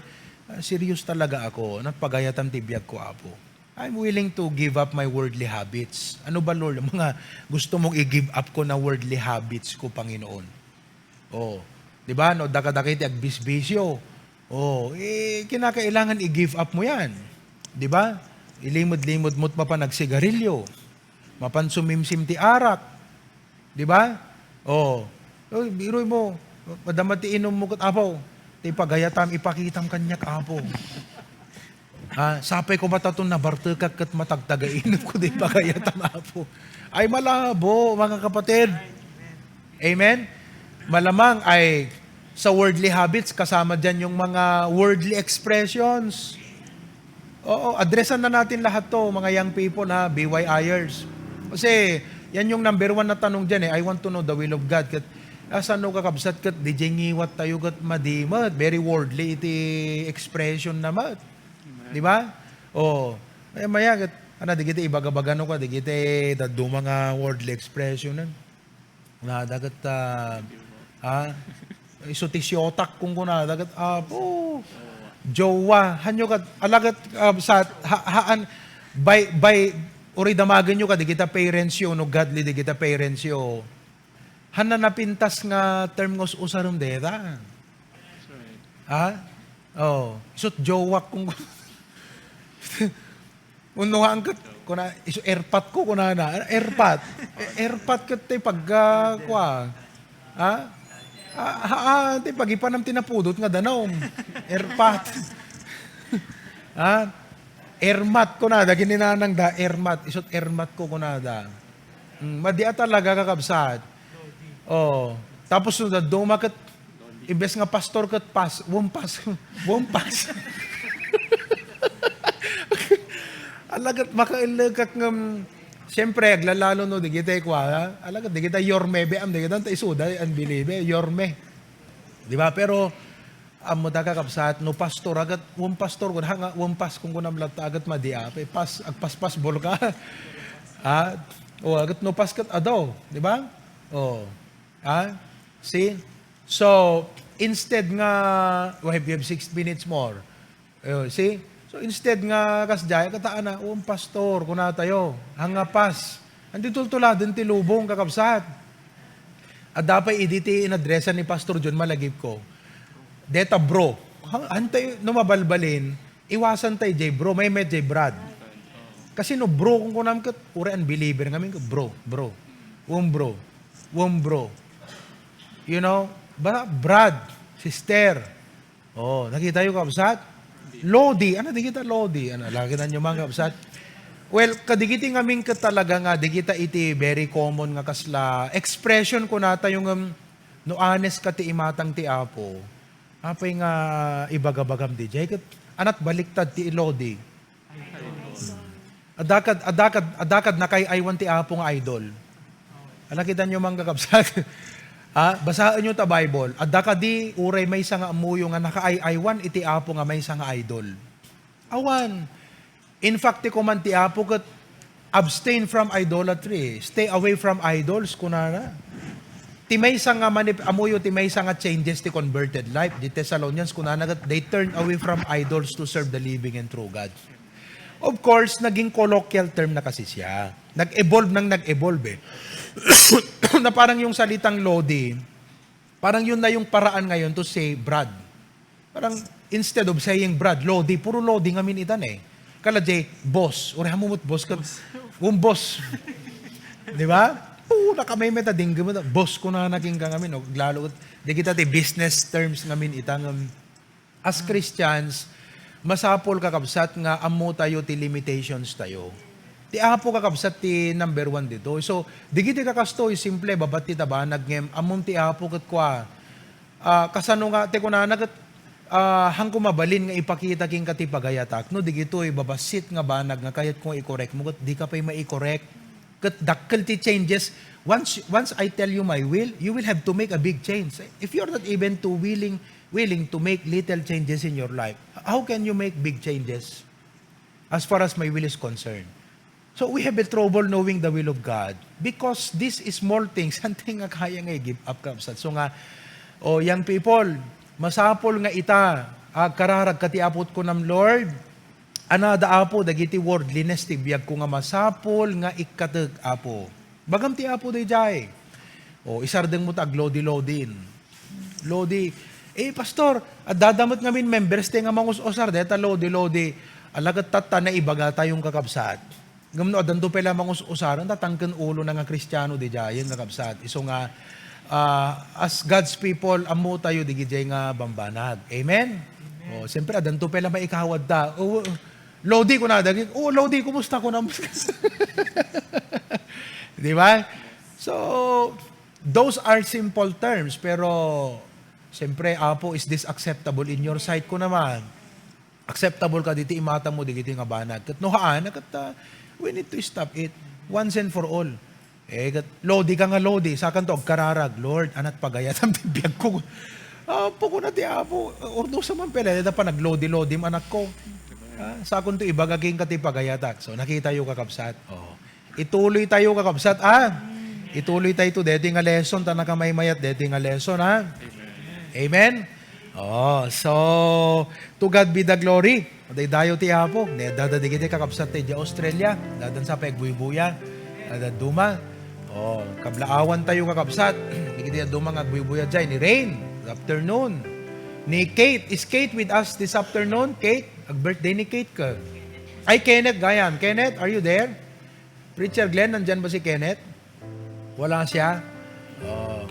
ah, serious talaga ako. Napagayatam ti biag ko, Apo." I'm willing to give up my worldly habits. Ano ba, Lord, ang mga gusto mong i-give up ko na worldly habits ko, Panginoon? Oh, di ba? No, dakadakay ti agbisbisyo. Oh, eh, kinakailangan i-give up mo yan. Di ba? Ilimod-limod mo't mapan agsigarilyo. Mapan sumimsim ti arak. Di ba? Oh. Oh, biruy mo, madama ti inum mo ket, "Apo, ti pagayatam, ipakitam kaniak, Apo." Ha? Sapay ko mataton nabartekak ket matagtaga inum ko di pagayatam, Apo. Ay, malabo, mga kapatid. Amen? Malamang ay sa worldly habits, kasama dyan yung mga worldly expressions. Oo, addressan na natin lahat to, mga young people, ha, B Y Ers. Kasi, yan yung number one na tanong dyan, eh. "I want to know the will of God." Ket, ah, saan no kakabsat ket, D J ngiwat tayo ket madimet. Very worldly iti expression na met. Di ba? Oo. Maya, maya, ket, ana, di kita ibaga-baga no ka, di kita, eh, dadduma nga worldly expression, eh. Kunada ket, ah, ha? Isu ti siyotak kung kunada ket, apo, jowa. Hanyo ket, ala ket, ah, sa, ha, haan, by, by, uray damagenyo ka, di kita parents yo, no godly, di kita parents yo. Hanna napintas nga term nga us-usarem deta. Ha? Oh, isut jowak kung Unno nga angket, kuna, isu-, airpot ko, kunana. Airpot. E-, airpot ket ti pagga-, kua. Ha? Ah, ha, ah, ti pagipanam ti napudot nga danum. Airpot. Ha? Airmat, kunada, gininanang da, airmat. Isut airmat ko, kunada. Mm, madi a talaga, kakabsat. Oh. Tapos, no, dadduma ket, imbes nga pastor ket pas-, wumpas. Wumpas. Ala ket makaellekak ngem, siyempre, aglalalo no, digitay kua, ha? Ala ket digitay yorme, be, am, digitay, ta isuda, unbeliever, yorme. Di ba? Pero, ammo ta, kakabsat, no pastor, agat, wumpas pastor, kun, hanga, wumpas, kun kunam latta, agat madi, ah, pe, pas, agpaspas, bol ka. Ha? O, agat no pas ket, adaw, di ba? O. Ha? See? So, instead nga, we have, we have six minutes more. Ayo, see? So, instead nga, kasdiay, kataan na, "Oh, pastor, kuna tayo, hangapas." Andi tultuladen ti lubong, kakabsat. Adda pay idi ti inadresan ni Pastor John Malagip ko. Deta, bro. Han-, hantay, no mabalbalin, iwasan tayo, jay bro, may met, jay Brad. Kasi no bro, kung kunam ket, uray unbeliever ngamin ket, bro, bro. Wem bro. Wem bro. You know, ba, brad, sister. Oh, nakita yo, kabsat? Lodi. Ano, di kita lodi. Ano, lagi na nyo man, kabsat? Well, kadigiti ngamin ket talaga nga, di kita iti very common nga kasla expression ko nata yung, um, no honest ka ti imatang ti Apo. Apay nga ibagabagam di jay ket anat baliktad ti lodi. Adakad, adakad, adakad nakaay-aywan ti Apo nga idol. Ala, kitanyo man, kakabsat. Ha? Basaenyo ta Bible. Adda kadi uray maysa nga ammoyo nga nakaay-aywan iti Apo nga maysa nga idol? Awan. In fact, ti kuman ti Apo ket, "Abstain from idolatry. Stay away from idols," kunana. Ti maysa nga manip-, ammoyo ti maysa nga changes ti converted life. Di Thessalonians, kunana ket, "They turned away from idols to serve the living and true God." Of course, naging colloquial term na kasi siya. Nag-evolve nang nag-evolve eh. Na parang yung salitang lodi, parang yun na yung paraan ngayon to say brad. Parang instead of saying brad, lodi, puro lodi ngamin itan eh. Kala jay, boss. Uray, hammom met boss ka. Um, boss. Di ba? Oo, nakamay meta dingge mo. Boss ko na naging ka ngamin. No? Lalo, di kita ti business terms ngamin itang, um, As Christians, masapul, kakabsat, nga ammo tayo ti limitations tayo. Ti Apo, kakabsat, ti number one dito. So, digiti kakastoy, simple, babatti ta banag ngem, ammom ti Apo ket kua, ah, kasano nga, ti kunana ket, ah, hanko mabalin nga ipakita kenka ti pagayatak. No, digitoy, babassit nga banag nga kayat ko nga i-correct mo, ket di ka pay mai-correct. Ket dakkel ti changes. Once, once I tell you my will, you will have to make a big change. If you're not even too willing, willing to make little changes in your life, how can you make big changes as far as my will is concerned? So we have a trouble knowing the will of God because these small things, something nga kaya nga i-give up, kabsat. So nga, oh, young people, masapul nga ita, agkararag ka ti Apo ket kunam, Lord, anada, Apo, dagiti worldliness ti biagko nga masapul nga ikkateg, Apo. Bagam ti Apo daydiay. O, isardeng mo ta aglodi-lodin. Lodi. Eh, pastor, adda met ngamin members ti nga mangus-usar, deta lodi-lodi. Ala ket tatta, naibaga tayon kakabsat. Ngem no addanto pay la mangus-usar, tatangken ulo na nga Kristiano daydiayen kakabsat. Isu nga, ah, as God's people, ammo tayo digidiay nga bambanag. Amen? O, siyempre, addanto pay la maikawad ta. O, Lodi, kuna dagiti, "Oh, Lodi, kumusta?" kuna. Di ba? So, those are simple terms, pero, siyempre, Apo, is this acceptable in your sight? Kuna man, acceptable kaditi imatang mo, digiti nga banag. Ket no haan, ket, ah, we need to stop it once and for all. Eh, kat-, lodi ka nga lodi, sakanto agkararag, "Lord, anat pagayatam ti biagko." Apo, kuna ti Apo, urno sa man pala, deta panaglodi-lodim, anakko. Ah, sakanto ibaga kenka ti pagayatak. So, nakita yo, kakabsat. Oh. Ituloy tayo, kakabsat, ah. Ituloy tayo to, deti nga lesson, ta nakamaymayat, deti nga lesson, ah. Amen? Oh, so, to God be the glory. Daydayo ti Apo. Ni, dada digiti kakabsat ti idiay Australia. Dadan sa pagbuybuya. Dada duma. Oh, kablaawan tayo kakabsat. Digiti duma nga agbuybuya jay. Ni Rain. Good afternoon. Ni Kate. Is Kate with us this afternoon? Kate? Ag-birthday ni Kate ka. Ay, Kenneth Gayam. Kenneth, are you there? Preacher Glenn, nandyan ba si Kenneth? Wala siya? Oh.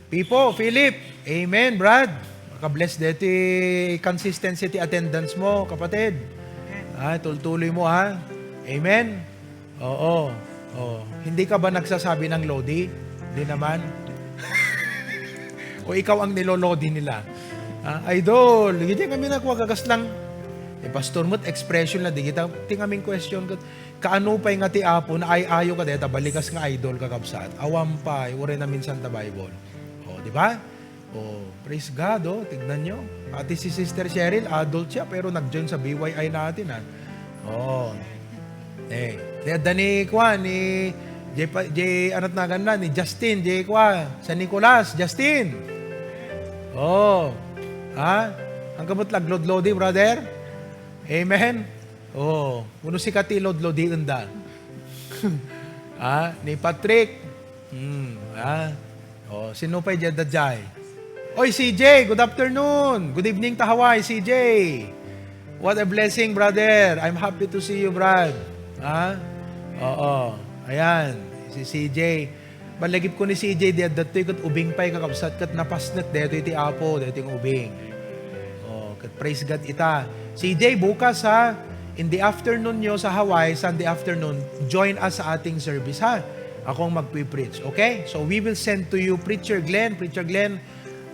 Pipo, Philip, amen, Brad. Makabless deti consistency ti attendance mo, kapatid. Ay, tultuloy mo, ha? Amen? Oo. Oh. Hindi ka ba nagsasabi ng lodi? Hindi naman. O ikaw ang nilolodi nila? Ah, idol, hindi kami nakuha gagas lang. Eh, pastor mo, expression na, di kita, tingaming question ko. Kaano pay nga ti Apo, naay-ayo ka deta, balikas nga idol, kakabsat. Awan pay, uray na minsan ta Bible. O, di ba? O, praise God, o, tignan nyo. Pati si Sister Cheryl, adult siya, pero nag-join sa B Y I natin, ah. O. Eh, ni adda ni, kuan, ni J, J, anat nagan na, ni Justin, J, kuan, San Nicolas, Justin. O. Ha? Ang kamot laglodlodi, brother? Amen? Oh, uno si Katilod, lodienda. Ah, ni Patrick. Hmm, ah. Oh, sino pa diyan, daydiay? Oy, C J, good afternoon. Good evening, ta Hawaii, C J. What a blessing, brother. I'm happy to see you, Brad. Ha? Oo. Ayan. Si C J. Balagip ko ni C J, di adda toy ket ubing pay, kakabsat, ket napasnek daytoy ti Apo, daytoy nga ubing. Oh, ket praise God ita. C J, bukas, ha, in the afternoon nyo sa Hawaii, Sunday afternoon, join us sa ating service, ha? Akong magpipreach, okay? So we will send to you, Preacher Glenn, Preacher Glenn,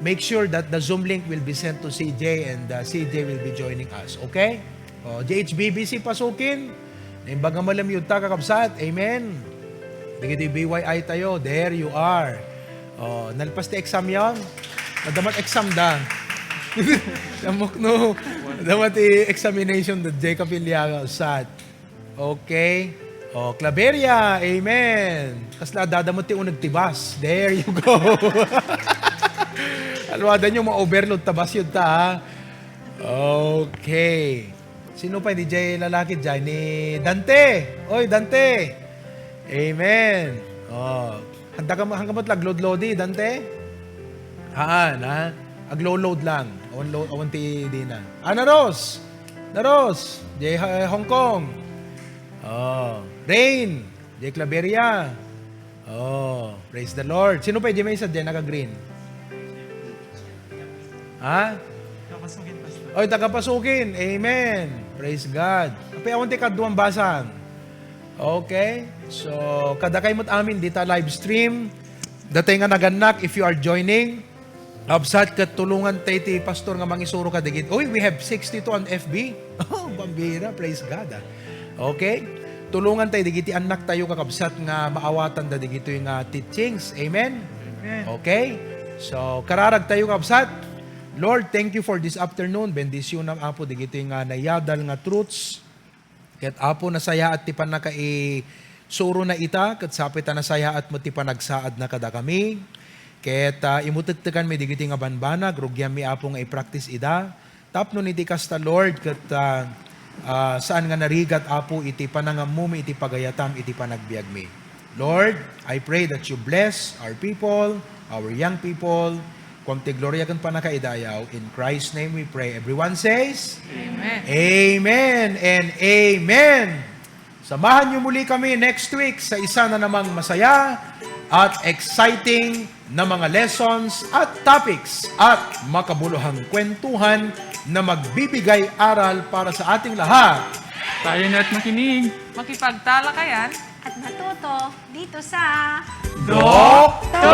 make sure that the Zoom link will be sent to C J and, uh, C J will be joining us, okay? Oh, J H B B C pasukin. Naimbag nga malem yun ta, kakabsat. Amen. Dagiti B Y I tayo, there you are. Oh, nalpas ti exam yon? Nadama ti exam da. Samok no. Nadama ti examination da, J. Capilla, kakabsat. Okay. Oh, Claveria, amen. Kasla adda met ti uneg ti bus. There you go. Alwada nyo, ma-overload ta bus yun ta, ha? Okay. Sino pay di jay lalaki jay? Ni Dante. Oy, Dante. Amen. Oh. Handa ka, handa ka met aglodlodi, Dante? Haan, ha? Aglo-load lang. Awan lo-, awan ti dina. Ah, Naros. Naros. Jay Ha-, Hong Kong. Oh. Rain. Jay Claveria. Oh, praise the Lord. Sino pay di may isa diyan naka-green? Ha? Kapasukin, Pastor. Oy, taga Pasukin. Amen. Praise God. Apay awan ti kaduang basang. Okay? So, kadakay met amin dita live stream. Datay nga nagannak, if you are joining, kabsat, ket tulongan tay ti pastor nga mangisuro kadagit. Uy, we have sixty-two on F B. Oh, bambira. Praise God, ah. Okay? Tulongan tay digiti annak tayo, kakabsat, nga maawatan da digitoy nga teachings. Amen? Amen. Okay? So, kararag tayo, kabsat. Lord, thank you for this afternoon. Bendisyonam, Apo, digitoy nga nayadal nga truths. Ket, Apo, nasayaat ti pannakaisurona ita, ket sapay ta nasayaat met ti panagsaadna kadakami. Ket, ah, imutektekanmi digiti nga banbanag, rugianmi, Apo, nga i-practice ida. Tapno iti kasta, Lord, ket, ah, ah, saan nga narigat, Apo, iti panangammomi iti pagayatam iti panagbiagmi. Lord, I pray that you bless our people, our young people. Kuam ti gloria ken pannakaidayaw. In Christ's name we pray. Everyone says, Amen. Amen and amen. Samahan niyo muli kami next week sa isa na namang masaya at exciting na mga lessons at topics at makabuluhang kwentuhan na magbibigay aral para sa ating lahat. Tayo na't makinig. Makipagtalakayan. At matuto dito sa Doktor!